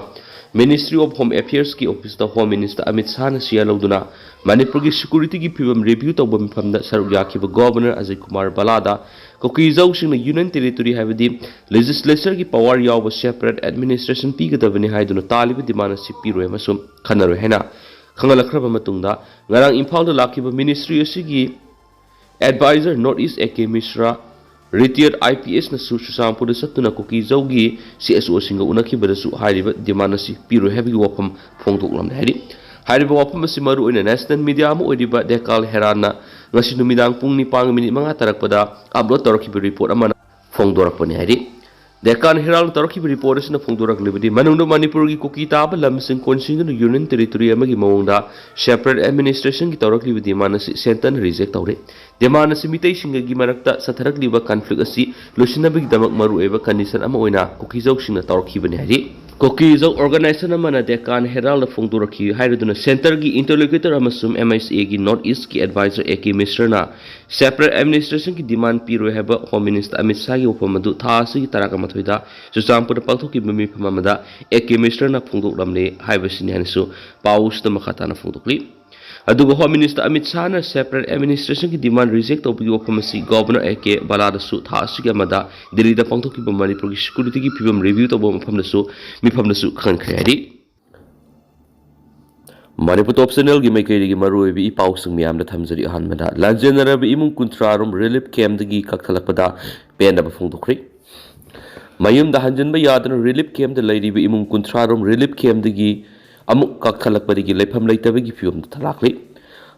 ꯃꯤꯅꯤꯁꯇ꯭ꯔꯤ ꯑꯣꯐ ꯍꯣꯝ ꯑꯦꯐꯤꯌꯔꯁꯀꯤ ꯑꯣꯐꯤꯁꯇ ꯍꯣꯝ ꯃꯤꯅꯤꯁꯇꯔ ꯑꯃꯤꯠ ꯁꯥꯍꯅ ꯁꯤꯌꯥ ꯂꯧꯗꯨꯅ ꯃꯅꯤꯄꯨꯔꯒꯤ ꯁꯦꯀ꯭ꯌꯨꯔꯤꯇꯤꯒꯤ ꯐꯤꯕꯝ ꯔꯤꯚ꯭ꯌꯨ ꯇꯧꯕ ꯃꯤꯐꯝꯗ ꯁꯔꯨꯛ ꯌꯥꯈꯤꯕ ꯒꯣꯚꯔꯅꯔ ꯑꯖꯌ ꯀꯨꯃꯥꯔ ꯚꯜꯂꯥꯗ ꯀꯨꯀꯤ ꯖꯧꯁꯤꯡꯅ ꯌꯨꯅꯤꯌꯟ ꯇꯦꯔꯤꯇꯣꯔꯤ ꯍꯥꯏꯕꯗꯤ ꯂꯦꯖꯤꯁꯂꯦꯆꯔꯒꯤ ꯄꯋꯥꯔ ꯌꯥꯎꯕ ꯁꯦꯄꯔꯦꯠ ꯑꯦꯗꯃꯤꯅꯤꯁꯇ꯭ꯔꯦꯁꯟ ꯄꯤꯒꯗꯕꯅꯤ ꯍꯥꯏꯗꯨꯅ ꯇꯥꯜꯂꯤꯕ ꯗꯤꯃꯥꯟ ꯑꯁꯤ ꯄꯤꯔꯣꯏ ꯑꯃꯁꯨꯡ ꯈꯟꯅꯔꯣꯏ ꯍꯥꯏꯅ ꯈꯪꯍꯜꯂꯛꯈ꯭ꯔꯕ ꯃꯇꯨꯡꯗ ꯉꯔꯥꯡ ꯏꯝꯐꯥꯜꯗ ꯂꯥꯛꯈꯤꯕ ꯃꯤꯅꯤꯁꯇ꯭ꯔꯤ ꯑꯁꯤꯒꯤ adviser north east A K ꯃꯤꯁ꯭ꯔꯥ, ꯔꯤꯇꯤꯌꯔꯗ I P ꯑꯦꯁꯅꯁꯨ ꯆꯨꯔꯆꯥꯟꯄꯨꯔꯗ ꯆꯠꯇꯨꯅ ꯀꯨꯀꯤ ꯖꯧꯒꯤ ꯁꯤ ꯑꯦꯁ ꯑꯣꯁꯤꯡꯒ ꯎꯅꯈꯤꯕꯗꯁꯨ ꯍꯥꯏꯔꯤꯕ ꯗꯤꯃꯥꯟ ꯑꯁꯤ ꯄꯤꯔꯣꯏ ꯍꯥꯏꯕꯒꯤ ꯋꯥꯐꯝ ꯐꯣꯡꯗꯣꯛꯂꯝꯂꯦ ꯍꯥꯏꯔꯤ꯫ ꯍꯥꯏꯔꯤꯕ ꯋꯥꯐꯝ ꯑꯁꯤ ꯃꯔꯨꯑꯣꯏꯅ ꯅꯦꯁꯅꯦꯜ ꯃꯤꯗꯤꯌꯥ ꯑꯃ ꯑꯣꯏꯔꯤꯕ ꯗꯦꯀꯥꯜ ꯍꯦꯔꯥꯜꯅ ꯉꯁꯤ ꯅꯨꯃꯤꯗꯥꯡ ꯄꯨꯡ ꯅꯤꯄꯥꯟꯒ ꯃꯤꯅꯤꯠ ꯃꯉꯥ ꯇꯥꯔꯛꯄꯗ ꯑꯞꯂꯣꯗ ꯇꯧꯔꯛꯈꯤꯕ ꯔꯤꯄꯣꯔꯠ ꯑꯃꯅ ꯐꯣꯡꯗꯣꯔꯛꯄꯅꯤ ꯍꯥꯏꯔꯤ꯫ ꯗꯦꯀꯥꯟ ꯍꯦꯔꯥꯜꯅ ꯇꯧꯔꯛꯈꯤꯕ ꯔꯤꯄꯣꯔꯠ ꯑꯁꯤꯅ ꯐꯣꯡꯗꯣꯔꯛꯂꯤꯕꯗꯤ ꯃꯅꯨꯡꯗ ꯃꯅꯤꯄꯨꯔꯒꯤ ꯀꯨꯀꯤ ꯇꯥꯕ ꯂꯝꯁꯤꯡ ꯀꯣꯟꯁꯤꯟꯗꯨꯅ ꯌꯨꯅꯤꯌꯟ ꯇꯦꯔꯤꯇꯣꯔꯤ ꯑꯃꯒꯤ ꯃꯑꯣꯡꯗ ꯁꯦꯄꯔꯦꯠ ꯑꯦꯗꯃꯤꯅꯤꯁꯇ꯭ꯔꯦꯁꯟꯒꯤ ꯇꯧꯔꯛꯂꯤꯕ ꯗꯤꯃꯥꯟ ꯑꯁꯤ ꯁꯦꯟꯇꯔꯅ ꯔꯤꯖꯦꯛ ꯇꯧꯔꯦ꯫ ꯗꯤꯃꯥꯟ ꯑꯁꯤ ꯃꯤꯇꯩꯁꯤꯡꯒꯒꯤ ꯃꯔꯛꯇ ꯆꯠꯊꯔꯛꯂꯤꯕ ꯀꯟꯐ꯭ꯂꯤꯛ ꯑꯁꯤ ꯂꯣꯏꯁꯤꯟꯅꯕꯒꯤꯗꯃꯛ ꯃꯔꯨꯑꯣꯏꯕ ꯀꯟꯗꯤꯁꯟ ꯑꯃ ꯑꯣꯏꯅ ꯀꯨꯀꯤꯖꯧꯁꯤꯡꯅ ꯇꯧꯔꯛꯈꯤꯕꯅꯤ ꯍꯥꯏꯔꯤ꯫ ꯀꯨꯀꯤꯖꯧ ꯑꯣꯔꯒꯅꯥꯏꯖꯦꯁꯟ ꯑꯃꯅ ꯗꯦꯀꯥꯟ ꯍꯦꯔꯥꯜꯗ ꯐꯣꯡꯗꯣꯔꯛꯈꯤ ꯍꯥꯏꯔꯗꯨꯅ ꯁꯦꯟꯇꯔꯒꯤ ꯏꯟꯇꯔꯂꯣꯀ꯭ꯌꯨꯇꯔ ꯑꯃꯁꯨꯡ ꯑꯦꯝ ꯑꯥꯏ ꯁꯤ ꯑꯦꯒꯤ ꯅꯣꯔꯠ ꯏꯁꯀꯤ ꯑꯦꯗꯚꯥꯏꯖꯔ ꯑꯦ ꯀꯦ ꯃꯤꯁ꯭ꯔꯅ ꯁꯦꯄꯔꯦꯠ ꯑꯦꯗꯃꯤꯅꯤꯁꯇ꯭ꯔꯦꯁꯟꯒꯤ ꯗꯤꯃꯥꯟ ꯄꯤꯔꯣꯏ ꯍꯥꯏꯕ ꯍꯣꯝ ꯃꯤꯅꯤꯁꯇꯔ ꯑꯃꯤꯠ ꯁꯥꯍꯒꯤ ꯋꯥꯐꯝ ꯑꯗꯨ ꯊꯥ ꯑꯁꯤꯒꯤ ꯇꯔꯥꯃꯥꯊꯣꯏꯗ ꯆꯨꯔꯆꯥꯟꯄꯨꯔꯗ ꯄꯥꯡꯊꯣꯛꯈꯤꯕ ꯃꯤꯐꯝ ꯑꯃꯗ ꯑꯦ ꯀꯦ ꯃꯤꯁ꯭ꯔꯅ ꯐꯣꯡꯗꯣꯛꯂꯝꯂꯦ ꯍꯥꯏꯕꯁꯤꯅꯤ ꯍꯥꯏꯅꯁꯨ ꯄꯥꯎ ꯑꯁꯤꯗ ꯃꯈꯥ ꯇꯥꯅ ꯐꯣꯡꯗꯣꯛꯂꯤ꯫ ꯑꯗꯨꯒ Home Minister Amit ꯁꯥꯍꯅ separate administrationꯒꯤ demand reject ꯇꯧꯕꯒꯤ ꯋꯥꯐꯝ ꯑꯁꯤ Governor A K ꯕꯂꯥꯗꯁꯨ ꯊꯥ ꯑꯁꯤꯒꯤ ꯑꯃꯗ ꯗꯤꯜꯂꯤꯗ ꯄꯥꯡꯊꯣꯛꯈꯤꯕ ꯃꯅꯤꯄꯨꯔꯒꯤ securityꯒꯤ ꯐꯤꯕꯝ review ꯇꯧꯕ ꯃꯐꯝꯗꯁꯨ ꯃꯤꯐꯝꯗꯁꯨ ꯈꯪꯍꯟꯈ꯭ꯔꯦ ꯍꯥꯏꯔꯤ꯫ ꯃꯅꯤꯄꯨꯔ Top Channelꯒꯤ ꯃꯥꯏꯀꯩꯗꯒꯤ ꯃꯔꯨꯑꯣꯏꯕ ꯏ ꯄꯥꯎꯁꯤꯡ ꯃꯌꯥꯝꯗ ꯊꯝꯖꯔꯤ꯫ ꯑꯍꯥꯟꯕꯗ, ꯂꯥꯟꯖꯦꯟꯅꯔꯕ ꯏꯃꯨꯡ ꯀꯨꯟꯊ꯭ꯔꯥ ꯔꯣꯝ relief campꯗꯒꯤ ꯀꯛꯊꯠꯂꯛꯄꯗ ꯄꯦꯟꯗꯕ ꯐꯣꯡꯗꯣꯛꯈ꯭ꯔꯦ꯫ ꯃꯌꯨꯝꯗ ꯍꯟꯖꯤꯟꯕ ꯌꯥꯗꯅ relief campꯇ ꯂꯩꯔꯤꯕ ꯏꯃꯨꯡ ꯀꯨꯟꯊ꯭ꯔꯥ ꯔꯣꯝ relief campꯗꯒꯤ ꯑꯃꯨꯛ ꯀꯛꯊꯠꯂꯛꯄꯗꯒꯤ ꯂꯩꯐꯝ ꯂꯩꯇꯕꯒꯤ ꯐꯤꯕꯝꯗ ꯊꯂꯥꯛꯂꯤ꯫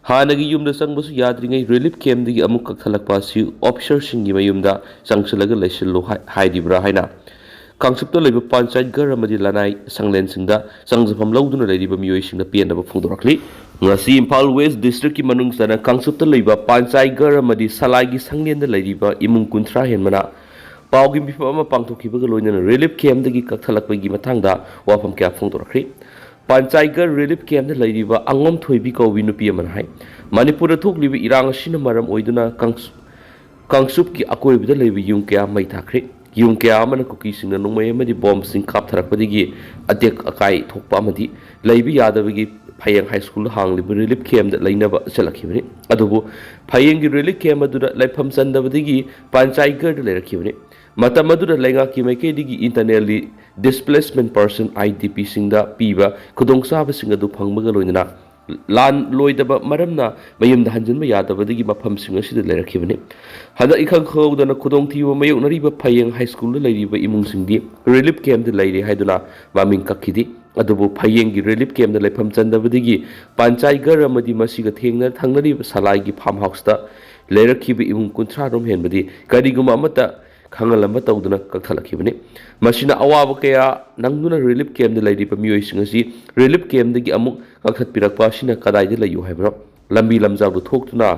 ꯍꯥꯟꯅꯒꯤ ꯌꯨꯝꯗ ꯆꯪꯕꯁꯨ ꯌꯥꯗ꯭ꯔꯤꯉꯩ relief campꯗꯒꯤ ꯑꯃꯨꯛ ꯀꯛꯊꯠꯂꯛꯄ ꯑꯁꯤ officerꯁꯤꯡꯒꯤ ꯃꯌꯨꯝꯗ ꯆꯪꯁꯤꯜꯂꯒ ꯂꯩꯁꯤꯜꯂꯨ ꯍꯥꯏ-, ꯍꯥꯏꯔꯤꯕ꯭ꯔꯥ ꯍꯥꯏꯅ ꯀꯥꯡꯆꯨꯞꯇ ꯂꯩꯕ ꯄꯟꯆꯥꯌꯠ ꯘꯔ ꯑꯃꯗꯤ ꯂꯅꯥꯏ ꯁꯪꯂꯦꯟꯁꯤꯡꯗ ꯆꯪꯖꯐꯝ ꯂꯧꯗꯨꯅ ꯂꯩꯔꯤꯕ ꯃꯤꯑꯣꯏꯁꯤꯡꯅ ꯄꯦꯟꯗꯕ ꯐꯣꯡꯗꯣꯔꯛꯂꯤ꯫ ꯉꯁꯤ ꯏꯝꯐꯥꯜ West Districtꯀꯤ ꯃꯅꯨꯡ ꯆꯟꯅ ꯀꯥꯡꯆꯨꯞꯇ ꯂꯩꯕ ꯄꯟꯆꯥꯌꯠ ꯘꯔ ꯑꯃꯗꯤ ꯁꯂꯥꯏꯒꯤ ꯁꯪꯂꯦꯟꯗ ꯂꯩꯔꯤꯕ ꯏꯃꯨꯡ ꯀꯨꯟꯊ꯭ꯔꯥ ꯍꯦꯟꯕꯅ ꯄꯥꯎꯒꯤ ꯃꯤꯐꯝ ꯑꯃ ꯄꯥꯡꯊꯣꯛꯈꯤꯕꯒ ꯂꯣꯏꯅꯅ relief campꯗꯒꯤ ꯀꯛꯊꯠꯂꯛꯄꯒꯤ ꯃꯇꯥꯡꯗ ꯋꯥꯐꯝ ꯀꯌꯥ ꯐꯣꯡꯗꯣꯔꯛꯈ꯭ꯔꯤ꯫ ꯄꯟꯆꯥꯌꯠ ꯘꯔ relief campꯗ ꯂꯩꯔꯤꯕ ꯑꯉꯣꯝ ꯊꯣꯏꯕꯤ ꯀꯧꯕꯤ ꯅꯨꯄꯤ ꯑꯃꯅ ꯍꯥꯏ, ꯃꯅꯤꯄꯨꯔꯗ ꯊꯣꯛꯂꯤꯕ ꯏꯔꯥꯡ ꯑꯁꯤꯅ ꯃꯔꯝ ꯑꯣꯏꯗꯨꯅ ꯀꯥꯡꯁ-, ꯀꯥꯡꯆꯨꯞꯀꯤ ꯑꯀꯣꯏꯕꯗ ꯂꯩꯕ ꯌꯨꯝ ꯀꯌꯥ ꯃꯩ ꯊꯥꯈ꯭ꯔꯦ꯫ ꯌꯨꯝ ꯀꯌꯥ ꯑꯃꯅ ꯀꯨꯀꯤꯁꯤꯡꯅ ꯅꯣꯡꯃꯩ ꯑꯃꯗꯤ ꯕꯣꯝꯕꯁꯤꯡ ꯀꯥꯞꯊꯔꯛꯄꯗꯒꯤ ꯑꯇꯦꯛ ꯑꯀꯥꯏ ꯊꯣꯛꯄ ꯑꯃꯗꯤ ꯂꯩꯕ ꯌꯥꯗꯕꯒꯤ ꯐꯌꯦꯡ High School ꯍꯥꯡꯂꯤꯕ relief campꯗ ꯂꯩꯅꯕ ꯆꯠꯂꯛꯈꯤꯕꯅꯤ꯫ ꯑꯗꯨꯕꯨ ꯐꯌꯦꯡꯒꯤ relief camp ꯑꯗꯨꯗ ꯂꯩꯐꯝ ꯆꯟꯗꯕꯗꯒꯤ ꯄꯟꯆꯥꯌꯠ ꯘꯔꯗ ꯂꯩꯔꯛꯈꯤꯕꯅꯤ꯫ ꯃꯇꯝ ꯑꯗꯨꯗ ꯂꯩꯉꯥꯛꯀꯤ ꯃꯥꯏꯀꯩꯗꯒꯤ internally displacement person, IDPꯁꯤꯡꯗ ꯄꯤꯕ ꯈꯨꯗꯣꯡꯆꯥꯕꯁꯤꯡ ꯑꯗꯨ ꯐꯪꯕꯒ ꯂꯣꯏꯅꯅ ꯂꯥꯟ ꯂꯣꯏꯗꯕ ꯃꯔꯝꯅ ꯃꯌꯨꯝꯗ ꯍꯟꯖꯤꯟꯕ ꯌꯥꯗꯕꯗꯒꯤ ꯃꯐꯝꯁꯤꯡ ꯑꯁꯤꯗ ꯂꯩꯔꯛꯈꯤꯕꯅꯤ꯫ ꯍꯟꯗꯛ ꯏꯈꯪ ꯈꯪꯍꯧꯗꯅ ꯈꯨꯗꯣꯡꯊꯤꯕ ꯃꯥꯌꯣꯛꯅꯔꯤꯕ ꯐꯌꯦꯡ High Schoolꯗ ꯂꯩꯔꯤꯕ ꯏꯃꯨꯡꯁꯤꯡꯗꯤ relief campꯗ ꯂꯩꯔꯤ ꯍꯥꯏꯗꯨꯅ ꯃꯃꯤꯡ ꯀꯛꯈꯤꯗꯦ꯫ ꯑꯗꯨꯕꯨ ꯐꯌꯦꯡꯒꯤ relief campꯗ ꯂꯩꯐꯝ ꯆꯟꯗꯕꯗꯒꯤ ꯄꯟꯆꯥꯌꯠ ꯘꯔ ꯑꯃꯗꯤ ꯃꯁꯤꯒ ꯊꯦꯡꯅ ꯊꯪꯅꯔꯤꯕ ꯁꯂꯥꯏꯒꯤ farm houseꯇ ꯂꯩꯔꯛꯈꯤꯕ ꯏꯃꯨꯡ ꯀꯨꯟꯊ꯭ꯔꯥ ꯔꯣꯝ ꯍꯦꯟꯕꯗꯤ ꯀꯔꯤꯒꯨꯝꯕ ꯑꯃꯠꯇ ꯈꯪꯍꯜꯂꯝꯕ ꯇꯧꯗꯅ ꯀꯛꯊꯠꯂꯛꯈꯤꯕꯅꯤ꯫ ꯃꯁꯤꯅ ꯑꯋꯥꯕ ꯀꯌꯥ ꯅꯪꯗꯨꯅ relief campꯗ ꯂꯩꯔꯤꯕ ꯃꯤꯑꯣꯏꯁꯤꯡ ꯑꯁꯤ relief campꯗꯒꯤ ꯑꯃꯨꯛ ꯀꯛꯊꯠꯄꯤꯔꯛꯄ ꯑꯁꯤꯅ ꯀꯗꯥꯏꯗ ꯂꯩꯌꯨ ꯍꯥꯏꯕꯅꯣ? ꯂꯝꯕꯤ ꯂꯝꯖꯥꯎꯗ ꯊꯣꯛꯇꯨꯅ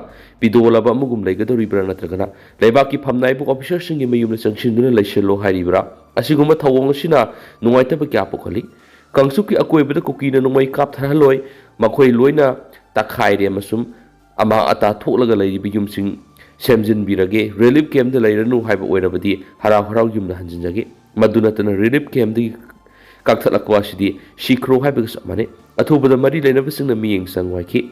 ꯄꯤꯗꯣꯜꯂꯕ ꯑꯃꯒꯨꯝ ꯂꯩꯒꯗꯧꯔꯤꯕ꯭ꯔꯥ, ꯅꯠꯇ꯭ꯔꯒꯅ ꯂꯩꯕꯥꯛꯀꯤ ꯐꯝꯅꯥꯏꯕ officerꯁꯤꯡꯒꯤ ꯃꯌꯨꯝꯗ ꯆꯪꯁꯤꯟꯗꯨꯅ ꯂꯩꯁꯤꯜꯂꯣ ꯍꯥꯏꯔꯤꯕ꯭ꯔꯥ? ꯑꯁꯤꯒꯨꯝꯕ ꯊꯧꯑꯣꯡ ꯑꯁꯤꯅ ꯅꯨꯡꯉꯥꯏꯇꯕ ꯀꯌꯥ ꯄꯣꯛꯍꯜꯂꯤ꯫ ꯀꯥꯡꯆꯨꯞꯀꯤ ꯑꯀꯣꯏꯕꯗ ꯀꯨꯀꯤꯅ ꯅꯣꯡꯃꯩ ꯀꯥꯞꯊꯍꯜꯂꯣꯏ, ꯃꯈꯣꯏ ꯂꯣꯏꯅ ꯇꯛꯈꯥꯏꯔꯦ ꯑꯃꯁꯨꯡ ꯑꯃꯥꯡ ꯑꯇꯥ ꯊꯣꯛꯂꯒ ꯂꯩꯔꯤꯕ ꯌꯨꯝꯁꯤꯡ ꯁꯦꯝꯖꯤꯟꯕꯤꯔꯒꯦ꯫ Relief campꯗ ꯂꯩꯔꯅꯨ ꯍꯥꯏꯕ ꯑꯣꯏꯔꯕꯗꯤ ꯍꯔꯥꯎ ꯍꯔꯥꯎ ꯌꯨꯝꯗ ꯍꯟꯖꯤꯟꯖꯒꯦ꯫ ꯃꯗꯨ ꯅꯠꯇꯅ relief campꯗꯒꯤ ꯀꯛꯊꯠꯂꯛꯄ ꯑꯁꯤꯗꯤ ꯁꯤꯈ꯭ꯔꯣ ꯍꯥꯏꯕꯒ ꯆꯞ ꯃꯥꯟꯅꯩ꯫ ꯑꯊꯨꯕꯗ ꯃꯔꯤ ꯂꯩꯅꯕꯁꯤꯡꯅ ꯃꯤꯠꯌꯦꯡ ꯆꯪꯉꯨ ꯍꯥꯏꯈꯤ꯫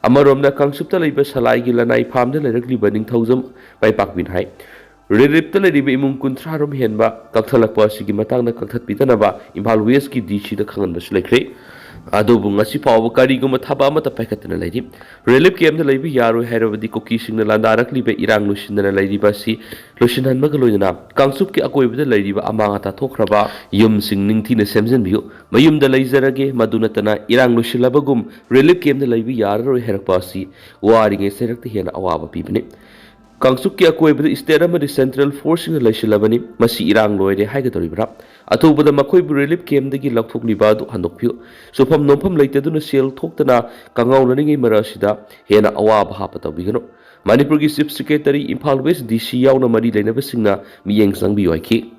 ꯑꯃꯔꯣꯝꯗ, ꯀꯥꯡꯆꯨꯞꯇ ꯂꯩꯕ ꯁꯂꯥꯏꯒꯤ ꯂꯅꯥꯏ ꯐꯥꯝꯗ ꯂꯩꯔꯛꯂꯤꯕ ꯅꯤꯡꯊꯧꯖꯝ ꯃꯥꯏꯄꯥꯛꯄꯤꯅ ꯍꯥꯏ, ꯔꯤꯂꯤꯞꯇ ꯂꯩꯔꯤꯕ ꯏꯃꯨꯡ ꯀꯨꯟꯊ꯭ꯔꯥ ꯔꯣꯝ ꯍꯦꯟꯕ ꯀꯛꯊꯠꯂꯛꯄ ꯑꯁꯤꯒꯤ ꯃꯇꯥꯡꯗ ꯀꯛꯊꯠꯄꯤꯗꯅꯕ ꯏꯝꯐꯥꯜ ꯋꯦꯁꯀꯤ ꯗꯤ ꯁꯤꯗ ꯈꯪꯍꯟꯕꯁꯨ ꯂꯩꯈ꯭ꯔꯦ꯫ ꯑꯗꯨꯕꯨ ꯉꯁꯤ ꯐꯥꯎꯕ ꯀꯔꯤꯒꯨꯝꯕ ꯊꯕꯛ ꯑꯃꯠꯇ ꯄꯥꯏꯈꯠꯇꯅ ꯂꯩꯔꯤ꯫ ꯔꯤꯂꯤꯞ ꯀꯦꯝꯞꯇ ꯂꯩꯕ ꯌꯥꯔꯣꯏ ꯍꯥꯏꯔꯕꯗꯤ ꯀꯨꯀꯤꯁꯤꯡꯅ ꯂꯥꯟꯗꯥꯔꯛꯂꯤꯕ ꯏꯔꯥꯡ ꯂꯣꯏꯁꯤꯟꯗꯅ ꯂꯩꯔꯤꯕ ꯑꯁꯤ ꯂꯣꯏꯁꯤꯟꯍꯟꯕꯒ ꯂꯣꯏꯅꯅ ꯀꯥꯡꯆꯨꯞꯀꯤ ꯑꯀꯣꯏꯕꯗ ꯂꯩꯔꯤꯕ ꯑꯃꯥꯡ ꯑꯇꯥ ꯊꯣꯛꯈ꯭ꯔꯕ ꯌꯨꯝꯁꯤꯡ ꯅꯤꯡꯊꯤꯅ ꯁꯦꯝꯖꯤꯟꯕꯤꯌꯨ꯫ ꯃꯌꯨꯝꯗ ꯂꯩꯖꯔꯒꯦ, ꯃꯗꯨ ꯅꯠꯇꯅ ꯏꯔꯥꯡ ꯂꯣꯏꯁꯤꯜꯂꯕꯒꯨꯝ ꯔꯤꯂꯤꯞ ꯀꯦꯝꯞꯇ ꯂꯩꯕ ꯌꯥꯔꯔꯣꯏ ꯍꯥꯏꯔꯛꯄ ꯑꯁꯤ ꯋꯥꯔꯤꯉꯩ ꯆꯩꯔꯛꯇ ꯍꯦꯟꯅ ꯑꯋꯥꯕ ꯄꯤꯕꯅꯤ꯫ ꯀꯥꯡꯆꯨꯞꯀꯤ ꯑꯀꯣꯏꯕꯗ ꯁ꯭ꯇꯦꯠ ꯑꯃꯗꯤ ꯁꯦꯟꯇ꯭ꯔꯦꯜ ꯐꯣꯔꯁꯁꯤꯡꯅ ꯂꯩꯁꯤꯜꯂꯕꯅꯤ꯫ ꯃꯁꯤ ꯏꯔꯥꯡ ꯂꯣꯏꯔꯦ ꯍꯥꯏꯒꯗꯧꯔꯤꯕ꯭ꯔꯥ? ꯑꯊꯨꯕꯗ ꯃꯈꯣꯏꯕꯨ ꯔꯤꯂꯤꯞ ꯀꯦꯝꯞꯇꯒꯤ ꯂꯧꯊꯣꯛꯂꯤꯕ ꯑꯗꯨ ꯍꯟꯗꯣꯛꯄꯤꯌꯨ꯫ ꯁꯨꯐꯝ ꯅꯣꯝꯐꯝ ꯂꯩꯇꯗꯨꯅ ꯁꯦꯜ ꯊꯣꯛꯇꯅ ꯀꯪꯉꯥꯎꯅꯔꯤꯉꯩ ꯃꯔꯛ ꯑꯁꯤꯗ ꯍꯦꯟꯅ ꯑꯋꯥꯕ ꯍꯥꯞꯄ ꯇꯧꯕꯤꯒꯅꯨ꯫ ꯃꯅꯤꯄꯨꯔꯒꯤ chief secretary, Imphal west D C ꯌꯥꯎꯅ ꯃꯔꯤ ꯂꯩꯅꯕꯁꯤꯡꯅ ꯃꯤꯠꯌꯦꯡ ꯆꯪꯕꯤꯌꯨ ꯍꯥꯏꯈꯤ꯫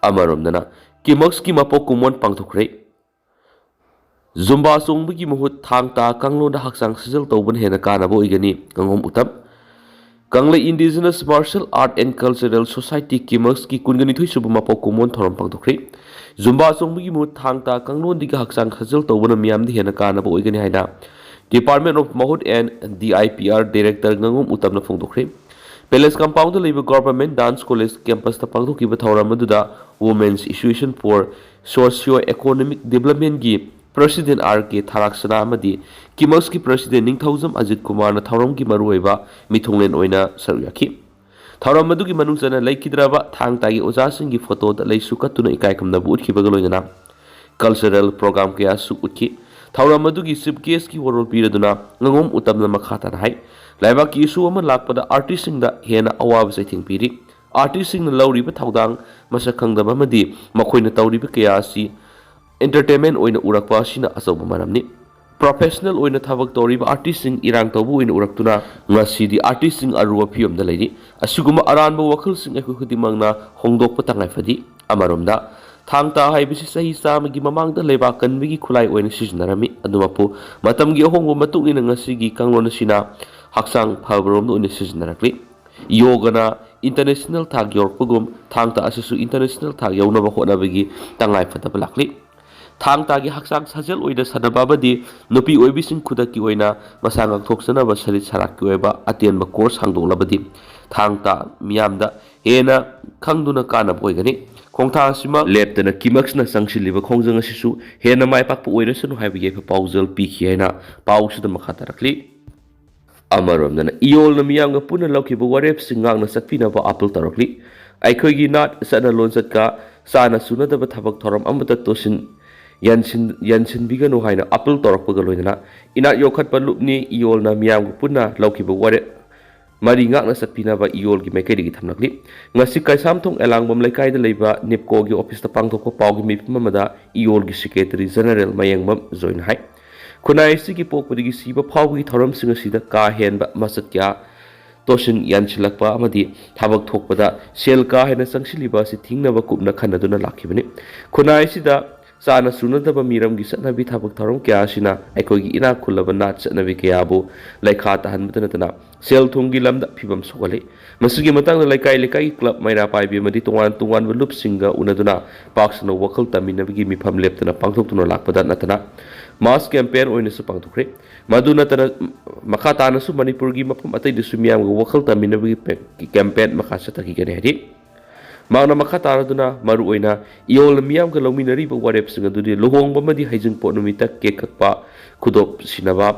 ꯑꯃꯔꯣꯝꯗꯅ, ꯀꯤꯃꯛꯁꯀꯤ ꯃꯄꯣꯛ ꯀꯨꯝꯑꯣꯟ ꯄꯥꯡꯊꯣꯛꯈ꯭ꯔꯦ꯫ ꯖꯨꯝꯕꯥ ꯆꯣꯡꯕꯒꯤ ꯃꯍꯨꯠ ꯊꯥꯡ ꯇꯥ ꯀꯥꯡꯂꯣꯟꯗ ꯍꯛꯆꯥꯡ ꯁꯥꯖꯦꯜ ꯇꯧꯕꯅ ꯍꯦꯟꯅ ꯀꯥꯟꯅꯕ ꯑꯣꯏꯒꯅꯤ, ꯉꯥꯉꯣꯝ Uttam. ꯀꯪꯂꯩ Indigenous Martial Art and Cultural Society, ꯀꯤꯃꯛꯁꯀꯤ ꯀꯨꯟꯒ ꯅꯤꯊꯣꯏ ꯁꯨꯕ ꯃꯄꯣꯛ ꯀꯨꯝꯑꯣꯟ ꯊꯧꯔꯝ ꯄꯥꯡꯊꯣꯛꯈ꯭ꯔꯦ꯫ ꯖꯨꯝꯕꯥ ꯆꯣꯡꯕꯒꯤ ꯃꯍꯨꯠ ꯊꯥꯡ ꯇꯥ ꯀꯥꯡꯂꯣꯟꯗꯒꯤ ꯍꯛꯆꯥꯡ ꯁꯥꯖꯦꯜ ꯇꯧꯕꯅ ꯃꯤꯌꯥꯝꯗ ꯍꯦꯟꯅ ꯀꯥꯟꯅꯕ ꯑꯣꯏꯒꯅꯤ ꯍꯥꯏꯅ Department of Mahut and D I P R Director ꯉꯥꯉꯣꯝ ꯎꯇꯝꯅ ꯐꯣꯡꯗꯣꯛꯈ꯭ꯔꯦ꯫ Palace compoundꯗ ꯂꯩꯕ Government Dance College campusꯇ ꯄꯥꯡꯊꯣꯛꯈꯤꯕ ꯊꯧꯔꯝ ꯑꯗꯨꯗ Women's Association for Socio Economic Developmentꯀꯤ President R K ꯊꯥꯔꯥꯛꯁꯅꯥ ꯑꯃꯗꯤ ꯀꯤꯃꯛꯁꯀꯤ President ꯅꯤꯡꯊꯧꯖꯝ ꯑꯖꯤꯠ ꯀꯨꯃꯥꯔꯅ ꯊꯧꯔꯝꯒꯤ ꯃꯔꯨꯑꯣꯏꯕ ꯃꯤꯊꯨꯡꯂꯦꯟ ꯑꯣꯏꯅ ꯁꯔꯨꯛ ꯌꯥꯈꯤ꯫ ꯊꯧꯔꯝ ꯑꯗꯨꯒꯤ ꯃꯅꯨꯡ ꯆꯟꯅ ꯂꯩꯈꯤꯗ꯭ꯔꯕ ꯊꯥꯡ ꯇꯥꯒꯤ ꯑꯣꯖꯥꯁꯤꯡꯒꯤ ꯐꯣꯇꯣꯗ ꯂꯩꯁꯨ ꯀꯠꯇꯨꯅ ꯏꯀꯥꯏ ꯈꯨꯝꯅꯕ ꯎꯠꯈꯤꯕꯒ ꯂꯣꯏꯅꯅ cultural program ꯀꯌꯥꯁꯨ ꯎꯠꯈꯤ꯫ ꯊꯧꯔꯝ ꯑꯗꯨꯒꯤ chief guestꯀꯤ ꯋꯥꯔꯣꯜ ꯄꯤꯔꯗꯨꯅ ꯉꯥꯉꯣꯝ ꯎꯇꯝꯅ ꯃꯈꯥ ꯇꯥꯅ ꯍꯥꯏ, ꯂꯩꯕꯥꯛꯀꯤ issue ꯑꯃ ꯂꯥꯛꯄꯗ artistꯁꯤꯡꯗ ꯍꯦꯟꯅ ꯑꯋꯥꯕ ꯆꯩꯊꯦꯡ ꯄꯤꯔꯤ꯫ Artistꯁꯤꯡꯅ ꯂꯧꯔꯤꯕ ꯊꯧꯗꯥꯡ ꯃꯁꯛ ꯈꯪꯗꯕ ꯑꯃꯗꯤ ꯃꯈꯣꯏꯅ ꯇꯧꯔꯤꯕ ꯀꯌꯥ ꯑꯁꯤ entertainment ꯑꯣꯏꯅ ꯎꯔꯛꯄ ꯑꯁꯤꯅ ꯑꯆꯧꯕ ꯃꯔꯝꯅꯤ꯫ Professional ꯑꯣꯏꯅ ꯊꯕꯛ ꯇꯧꯔꯤꯕ artistꯁꯤꯡ ꯏꯔꯥꯡ ꯇꯧꯕ ꯑꯣꯏꯅ ꯎꯔꯛꯇꯨꯅ ꯉꯁꯤꯗꯤ artistꯁꯤꯡ ꯑꯔꯨꯕ ꯐꯤꯕꯝꯗ ꯂꯩꯔꯤ꯫ ꯑꯁꯤꯒꯨꯝꯕ ꯑꯔꯥꯟꯕ ꯋꯥꯈꯜꯁꯤꯡ ꯑꯩꯈꯣꯏ ꯈꯨꯗꯤꯡꯃꯛꯅ ꯍꯣꯡꯗꯣꯛꯄ ꯇꯉꯥꯏ ꯐꯗꯦ꯫ ꯑꯃꯔꯣꯝꯗ, ꯊꯥꯡ ꯇꯥ ꯍꯥꯏꯕꯁꯤ ꯆꯍꯤ ꯆꯥꯝꯃꯒꯤ ꯃꯃꯥꯡꯗ ꯂꯩꯕꯥꯛ ꯀꯟꯕꯒꯤ ꯈꯨꯠꯂꯥꯏ ꯑꯣꯏꯅ ꯁꯤꯖꯤꯟꯅꯔꯝꯃꯤ꯫ ꯑꯗꯨꯃꯛꯄꯨ, ꯃꯇꯝꯒꯤ ꯑꯍꯣꯡꯕ ꯃꯇꯨꯡ ꯏꯟꯅ ꯉꯁꯤꯒꯤ ꯀꯥꯡꯂꯣꯟ ꯑꯁꯤꯅ ꯍꯛꯆꯥꯡ ꯐꯕꯔꯣꯝꯗ ꯑꯣꯏꯅ ꯁꯤꯖꯤꯟꯅꯔꯛꯂꯤ꯫ ꯌꯣꯒꯅ international ꯊꯥꯛ ꯌꯧꯔꯛꯄꯒꯨꯝ, ꯊꯥꯡ ꯇꯥ ꯑꯁꯤꯁꯨ international ꯊꯥꯛ ꯌꯧꯅꯕ ꯍꯣꯠꯅꯕꯒꯤ ꯇꯉꯥꯏ ꯐꯗꯕ ꯂꯥꯛꯂꯤ꯫ ꯊꯥꯡ ꯇꯥꯒꯤ ꯍꯛꯆꯥꯡ ꯁꯥꯖꯦꯜ ꯑꯣꯏꯅ ꯁꯥꯟꯅꯕ ꯑꯃꯗꯤ ꯅꯨꯄꯤ ꯑꯣꯏꯕꯤꯁꯤꯡ ꯈꯨꯗꯛꯀꯤ ꯑꯣꯏꯅ ꯃꯁꯥ ꯉꯥꯛꯊꯣꯛꯆꯅꯕ ꯁꯔꯤꯠ ꯁꯔꯥꯛꯀꯤ ꯑꯣꯏꯕ ꯑꯇꯦꯟꯕ ꯀꯣꯔꯁ ꯍꯥꯡꯗꯣꯛꯂꯕꯗꯤ ꯊꯥꯡ ꯇꯥ ꯃꯤꯌꯥꯝꯗ ꯍꯦꯟꯅ ꯈꯪꯗꯨꯅ ꯀꯥꯟꯅꯕ ꯑꯣꯏꯒꯅꯤ꯫ ꯈꯣꯡꯊꯥꯡ ꯑꯁꯤꯃꯛ ꯂꯦꯞꯇꯅ ꯀꯤꯃꯛꯁꯅ ꯆꯪꯁꯤꯜꯂꯤꯕ ꯈꯣꯡꯖꯪ ꯑꯁꯤꯁꯨ ꯍꯦꯟꯅ ꯃꯥꯏ ꯄꯥꯛꯄ ꯑꯣꯏꯔꯁꯅꯨ ꯍꯥꯏꯕ ꯌꯥꯏꯐ ꯄꯥꯎꯖꯦꯜ ꯄꯤꯈꯤ ꯍꯥꯏꯅ ꯄꯥꯎꯁꯤꯗ ꯃꯈꯥ ꯇꯥꯔꯛꯂꯤ꯫ ꯑꯃꯔꯣꯝꯗꯅ ꯏꯌꯣꯜꯅ ꯃꯤꯌꯥꯝꯒ ꯄꯨꯟꯅ ꯂꯧꯈꯤꯕ ꯋꯥꯔꯦꯞꯁꯤꯡ ꯉꯥꯛꯅ ꯆꯠꯄꯤꯅꯕ ꯑꯥꯄꯤꯜ ꯇꯧꯔꯛꯂꯤ꯫ ꯑꯩꯈꯣꯏꯒꯤ ꯅꯥꯠ ꯆꯠꯅ ꯂꯣꯟꯆꯠꯀ ꯆꯥꯅ ꯁꯨꯅꯗꯕ ꯊꯕꯛ ꯊꯧꯔꯝ ꯑꯃꯠꯇ ꯇꯣꯁꯤꯟ ꯌꯥꯟꯁꯤꯟ-, ꯌꯥꯟꯁꯤꯟꯕꯤꯒꯅꯨ ꯍꯥꯏꯅ ꯑꯥꯄꯤꯜ ꯇꯧꯔꯛꯄꯒ ꯂꯣꯏꯅꯅ ꯏꯅꯥꯠ ꯌꯣꯛꯈꯠꯄ ꯂꯨꯞꯅꯤ ꯏꯌꯣꯜꯅ ꯃꯤꯌꯥꯝꯒ ꯄꯨꯟꯅ ꯂꯧꯈꯤꯕ ꯋꯥꯔꯦꯞ ꯃꯔꯤ ꯉꯥꯛꯅ ꯆꯠꯄꯤꯅꯕ ꯏꯌꯣꯜꯒꯤ ꯃꯥꯏꯀꯩꯗꯒꯤ ꯊꯝꯂꯛꯂꯤ꯫ ꯉꯁꯤ ꯀꯩꯁꯥꯝꯊꯣꯡ ꯑꯦꯂꯥꯡꯕꯝ ꯂꯩꯀꯥꯏꯗ ꯂꯩꯕ ꯅꯤꯞꯀꯣꯒꯤ ꯑꯣꯐꯤꯁꯇ ꯄꯥꯡꯊꯣꯛꯄ ꯄꯥꯎꯒꯤ ꯃꯤꯐꯝ ꯑꯃꯗ ꯏꯌꯣꯜꯒꯤ ꯁꯦꯀ꯭ꯔꯦꯇꯔꯤ ꯖꯦꯅꯔꯦꯜ ꯃꯌꯦꯡꯕꯝ ꯖꯣꯏꯅ ꯍꯥꯏ, ꯈꯨꯟꯅꯥꯏ ꯑꯁꯤꯒꯤ ꯄꯣꯛꯄꯗꯒꯤ ꯁꯤꯕ ꯐꯥꯎꯕꯒꯤ ꯊꯧꯔꯝꯁꯤꯡ ꯑꯁꯤꯗ ꯀꯥ ꯍꯦꯟꯕ ꯃꯆꯠ ꯀꯌꯥ ꯇꯣꯁꯤꯟ ꯌꯥꯟꯁꯤꯜꯂꯛꯄ ꯑꯃꯗꯤ ꯊꯕꯛ ꯊꯣꯛꯄꯗ ꯁꯦꯜ ꯀꯥ ꯍꯦꯟꯅ ꯆꯪꯁꯤꯜꯂꯤꯕ ꯑꯁꯤ ꯊꯤꯡꯅꯕ ꯀꯨꯞꯅ ꯈꯟꯅꯗꯨꯅ ꯂꯥꯛꯈꯤꯕꯅꯤ꯫ ꯈꯨꯟꯅꯥꯏ ꯑꯁꯤꯗ ꯆꯥꯅ ꯁꯨꯅꯗꯕ ꯃꯤꯔꯝꯒꯤ ꯆꯠꯅꯕꯤ ꯊꯕꯛ ꯊꯧꯔꯝ ꯀꯌꯥ ꯑꯁꯤꯅ ꯑꯩꯈꯣꯏꯒꯤ ꯏꯅꯥꯛ ꯈꯨꯜꯂꯕ ꯅꯥꯠ ꯆꯠꯅꯕꯤ ꯀꯌꯥꯕꯨ ꯂꯩꯈꯥ ꯇꯥꯍꯟꯕꯇ ꯅꯠꯇꯅ ꯁꯦꯜ ꯊꯨꯝꯒꯤ ꯂꯝꯗ ꯐꯤꯕꯝ ꯁꯣꯛꯍꯜꯂꯤ꯫ ꯃꯁꯤꯒꯤ ꯃꯇꯥꯡꯗ ꯂꯩꯀꯥꯏ ꯂꯩꯀꯥꯏꯒꯤ ꯀ꯭ꯂꯕ, ꯃꯩꯔꯥ ꯄꯥꯏꯕꯤ ꯑꯃꯗꯤ ꯇꯣꯉꯥꯟ ꯇꯣꯉꯥꯟꯕ ꯂꯨꯞꯁꯤꯡꯒ ꯎꯅꯗꯨꯅ ꯄꯥꯛ ꯁꯟꯅ ꯋꯥꯈꯜ ꯇꯝꯃꯤꯟꯅꯕꯒꯤ ꯃꯤꯐꯝ ꯂꯦꯞꯇꯅ ꯄꯥꯡꯊꯣꯛꯇꯨꯅ ꯂꯥꯛꯄꯗ ꯅꯠꯇꯅ ꯃꯥꯁ ꯀꯦꯝꯄꯦꯟ ꯑꯣꯏꯅꯁꯨ ꯄꯥꯡꯊꯣꯛꯈ꯭ꯔꯦ꯫ ꯃꯗꯨ ꯅꯠꯇꯅ ꯃꯈꯥ ꯇꯥꯅꯁꯨ ꯃꯅꯤꯄꯨꯔꯒꯤ ꯃꯐꯝ ꯑꯇꯩꯗꯁꯨ ꯃꯤꯌꯥꯝꯒ ꯋꯥꯈꯜ ꯇꯝꯃꯤꯟꯅꯕꯒꯤ ꯄꯦ-, ꯀꯦꯝꯄꯦꯟ ꯃꯈꯥ ꯆꯠꯊꯈꯤꯒꯅꯤ ꯍꯥꯏꯔꯤ꯫ ꯃꯍꯥꯛꯅ ꯃꯈꯥ ꯇꯥꯔꯗꯨꯅ ꯃꯔꯨꯑꯣꯏꯅ ꯏꯌꯣꯜꯅ ꯃꯤꯌꯥꯝꯒ ꯂꯧꯃꯤꯟꯅꯔꯤꯕ ꯋꯥꯔꯦꯞꯁꯤꯡ ꯑꯗꯨꯗꯤ ꯂꯨꯍꯣꯡꯕ ꯑꯃꯗꯤ ꯍꯩꯖꯤꯡꯄꯣꯠ ꯅꯨꯃꯤꯠꯇ ꯀꯦꯛ ꯀꯛꯄ, ꯈꯨꯗꯣꯞ ꯁꯤꯟꯅꯕ,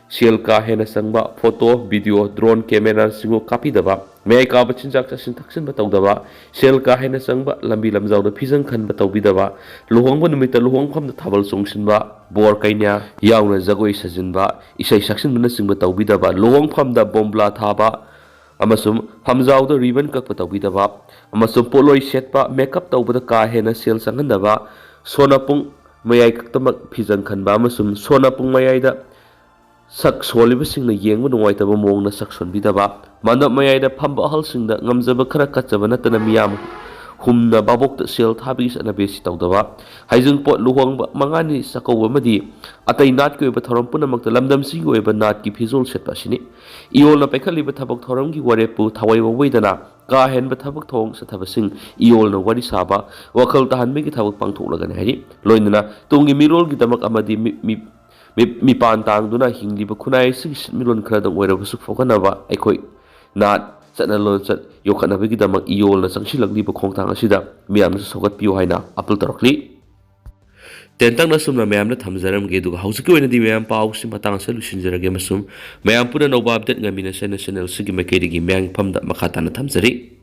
ꯁꯦꯜ ꯀꯥ ꯍꯦꯟꯅ ꯆꯪꯕ, ꯐꯣꯇꯣ, ꯚꯤꯗꯤꯑꯣ, ꯗ꯭ꯔꯣꯟ ꯀꯦꯃꯦꯔꯥꯁꯤꯡꯕꯨ ꯀꯥꯞꯄꯤꯗꯕ, ꯃꯌꯥꯏ ꯀꯥꯕ ꯆꯤꯟꯖꯥꯛ ꯆꯥꯁꯤꯟ ꯊꯛꯆꯤꯟꯕ ꯇꯧꯗꯕ, ꯁꯦꯜ ꯀꯥ ꯍꯦꯟꯅ ꯆꯪꯕ, ꯂꯝꯕꯤ ꯂꯝꯖꯥꯎꯗ ꯐꯤꯖꯪ ꯈꯟꯕ ꯇꯧꯕꯤꯗꯕ, ꯂꯨꯍꯣꯡꯕ ꯅꯨꯃꯤꯠꯇ ꯂꯨꯍꯣꯡꯐꯝꯗ ꯊꯥꯕꯜ ꯆꯣꯡꯁꯤꯟꯕ, ꯕꯣꯔ ꯀꯩꯅꯥ ꯌꯥꯎꯅ ꯖꯒꯣꯏ ꯁꯥꯖꯤꯟꯕ, ꯏꯁꯩ ꯁꯛꯆꯤꯟꯕꯅꯆꯤꯡꯕ ꯇꯧꯕꯤꯗꯕ, ꯂꯨꯍꯣꯡꯐꯝꯗ ꯕꯣꯝꯕ꯭ꯂꯥ ꯊꯥꯕ ꯑꯃꯁꯨꯡ ꯐꯝꯖꯥꯎꯗ ꯔꯤꯕꯟ ꯀꯛꯄ ꯇꯧꯕꯤꯗꯕ ꯑꯃꯁꯨꯡ ꯄꯣꯠꯂꯣꯏ ꯁꯦꯠꯄ, ꯃꯦꯀꯞ ꯇꯧꯕꯗ ꯀꯥ ꯍꯦꯟꯅ ꯁꯦꯜ ꯆꯪꯍꯟꯗꯕ, ꯁꯣꯅꯄꯨꯡ ꯃꯌꯥꯏ ꯈꯛꯇꯃꯛ ꯐꯤꯖꯪ ꯈꯟꯕ ꯑꯃꯁꯨꯡ ꯁꯣꯅꯄꯨꯡ ꯃꯌꯥꯏꯗ ꯁꯛ ꯁꯣꯜꯂꯤꯕꯁꯤꯡꯅ ꯌꯦꯡꯕ ꯅꯨꯡꯉꯥꯏꯇꯕ ꯃꯑꯣꯡꯗ ꯁꯛ ꯁꯣꯟꯕꯤꯗꯕ, ꯃꯥꯟꯗꯞ ꯃꯌꯥꯏꯗ ꯐꯝꯕ ꯑꯍꯜꯁꯤꯡꯗ ꯉꯝꯖꯕ ꯈꯔ ꯀꯠꯆꯕ ꯅꯠꯇꯅ ꯃꯤꯌꯥꯝ ꯈꯨꯝꯅ ꯚꯥꯕꯣꯛꯇ ꯁꯦꯜ ꯊꯥꯕꯒꯤ ꯆꯠꯅꯕꯤ ꯑꯁꯤ ꯇꯧꯗꯕ, ꯍꯩꯖꯤꯡꯄꯣꯠ, ꯂꯨꯍꯣꯡꯕ, ꯃꯉꯥꯅꯤ ꯆꯥꯛꯀꯧꯕ ꯑꯃꯗꯤ ꯑꯇꯩ ꯅꯥꯠꯀꯤ ꯑꯣꯏꯕ ꯊꯧꯔꯝ ꯄꯨꯝꯅꯃꯛꯇ ꯂꯝꯗꯝꯁꯤꯒꯤ ꯑꯣꯏꯕ ꯅꯥꯠꯀꯤ ꯐꯤꯖꯣꯜ ꯁꯦꯠꯄ ꯑꯁꯤꯅꯤ꯫ ꯏꯌꯣꯜꯅ ꯄꯥꯏꯈꯠꯂꯤꯕ ꯊꯕꯛ ꯊꯧꯔꯝꯒꯤ ꯋꯥꯔꯦꯞꯄꯨ ꯊꯋꯥꯏ ꯋꯥꯋꯩꯗꯅ ꯀꯥ ꯍꯦꯟꯕ ꯊꯕꯛ ꯊꯧꯑꯣꯡ ꯆꯠꯊꯕꯁꯤꯡ ꯏꯌꯣꯜꯅ ꯋꯥꯔꯤ ꯁꯥꯕ, ꯋꯥꯈꯜ ꯇꯥꯍꯟꯕꯒꯤ ꯊꯕꯛ ꯄꯥꯡꯊꯣꯛꯂꯒꯅꯤ ꯍꯥꯏꯔꯤ꯫ ꯂꯣꯏꯅꯅ ꯇꯨꯡꯒꯤ ꯃꯤꯔꯣꯜꯒꯤꯗꯃꯛ ꯑꯃꯗꯤ ꯃꯤ-, ꯃꯤ-, ꯃꯤ-, ꯃꯤꯄꯥꯟ ꯇꯥꯡꯗꯨꯅ ꯍꯤꯡꯂꯤꯕ ꯈꯨꯟꯅꯥꯏ ꯑꯁꯤꯒꯤ ꯁꯤꯟꯃꯤꯠꯂꯣꯟ ꯈꯔꯗꯪ ꯑꯣꯏꯔꯕꯁꯨ ꯐꯣꯛꯍꯟꯅꯕ ꯑꯩꯈꯣꯏ ꯅꯥꯠ, ꯆꯠꯅ ꯂꯣꯟꯆꯠ ꯌꯣꯛꯈꯠꯅꯕꯒꯤꯗꯃꯛ ꯏꯌꯣꯜꯅ ꯆꯪꯁꯤꯜꯂꯛꯂꯤꯕ ꯈꯣꯡꯊꯥꯡ ꯑꯁꯤꯗ ꯃꯤꯌꯥꯝꯅꯁꯨ ꯁꯧꯒꯠꯄꯤꯌꯨ ꯍꯥꯏꯅ ꯑꯥꯄꯤꯜ ꯇꯧꯔꯛꯂꯤ꯫ ꯇꯦꯟꯇꯛꯅ ꯑꯁꯨꯝꯅ ꯃꯌꯥꯝꯗ ꯊꯝꯖꯔꯝꯒꯦ, ꯑꯗꯨꯒ ꯍꯧꯖꯤꯛꯀꯤ ꯑꯣꯏꯅꯗꯤ ꯃꯌꯥꯝ ꯄꯥꯎꯁꯤ ꯃꯇꯥꯡ ꯑꯁꯤꯗ ꯂꯣꯏꯁꯤꯟꯖꯔꯒꯦ ꯑꯃꯁꯨꯡ ꯃꯌꯥꯝ ꯄꯨꯟꯅ ꯅꯧꯕ ꯑꯞꯗꯦꯠ ꯉꯥꯏꯃꯤꯟꯅꯁꯦ ꯍꯥꯏꯅ ꯆꯦꯅꯦꯜ ꯑꯁꯤꯒꯤ ꯃꯥꯏꯀꯩꯗꯒꯤ ꯃꯌꯥꯝꯒꯤ ꯐꯝꯗ ꯃꯈꯥ ꯇꯥꯅ ꯊꯝꯖꯔꯤ꯫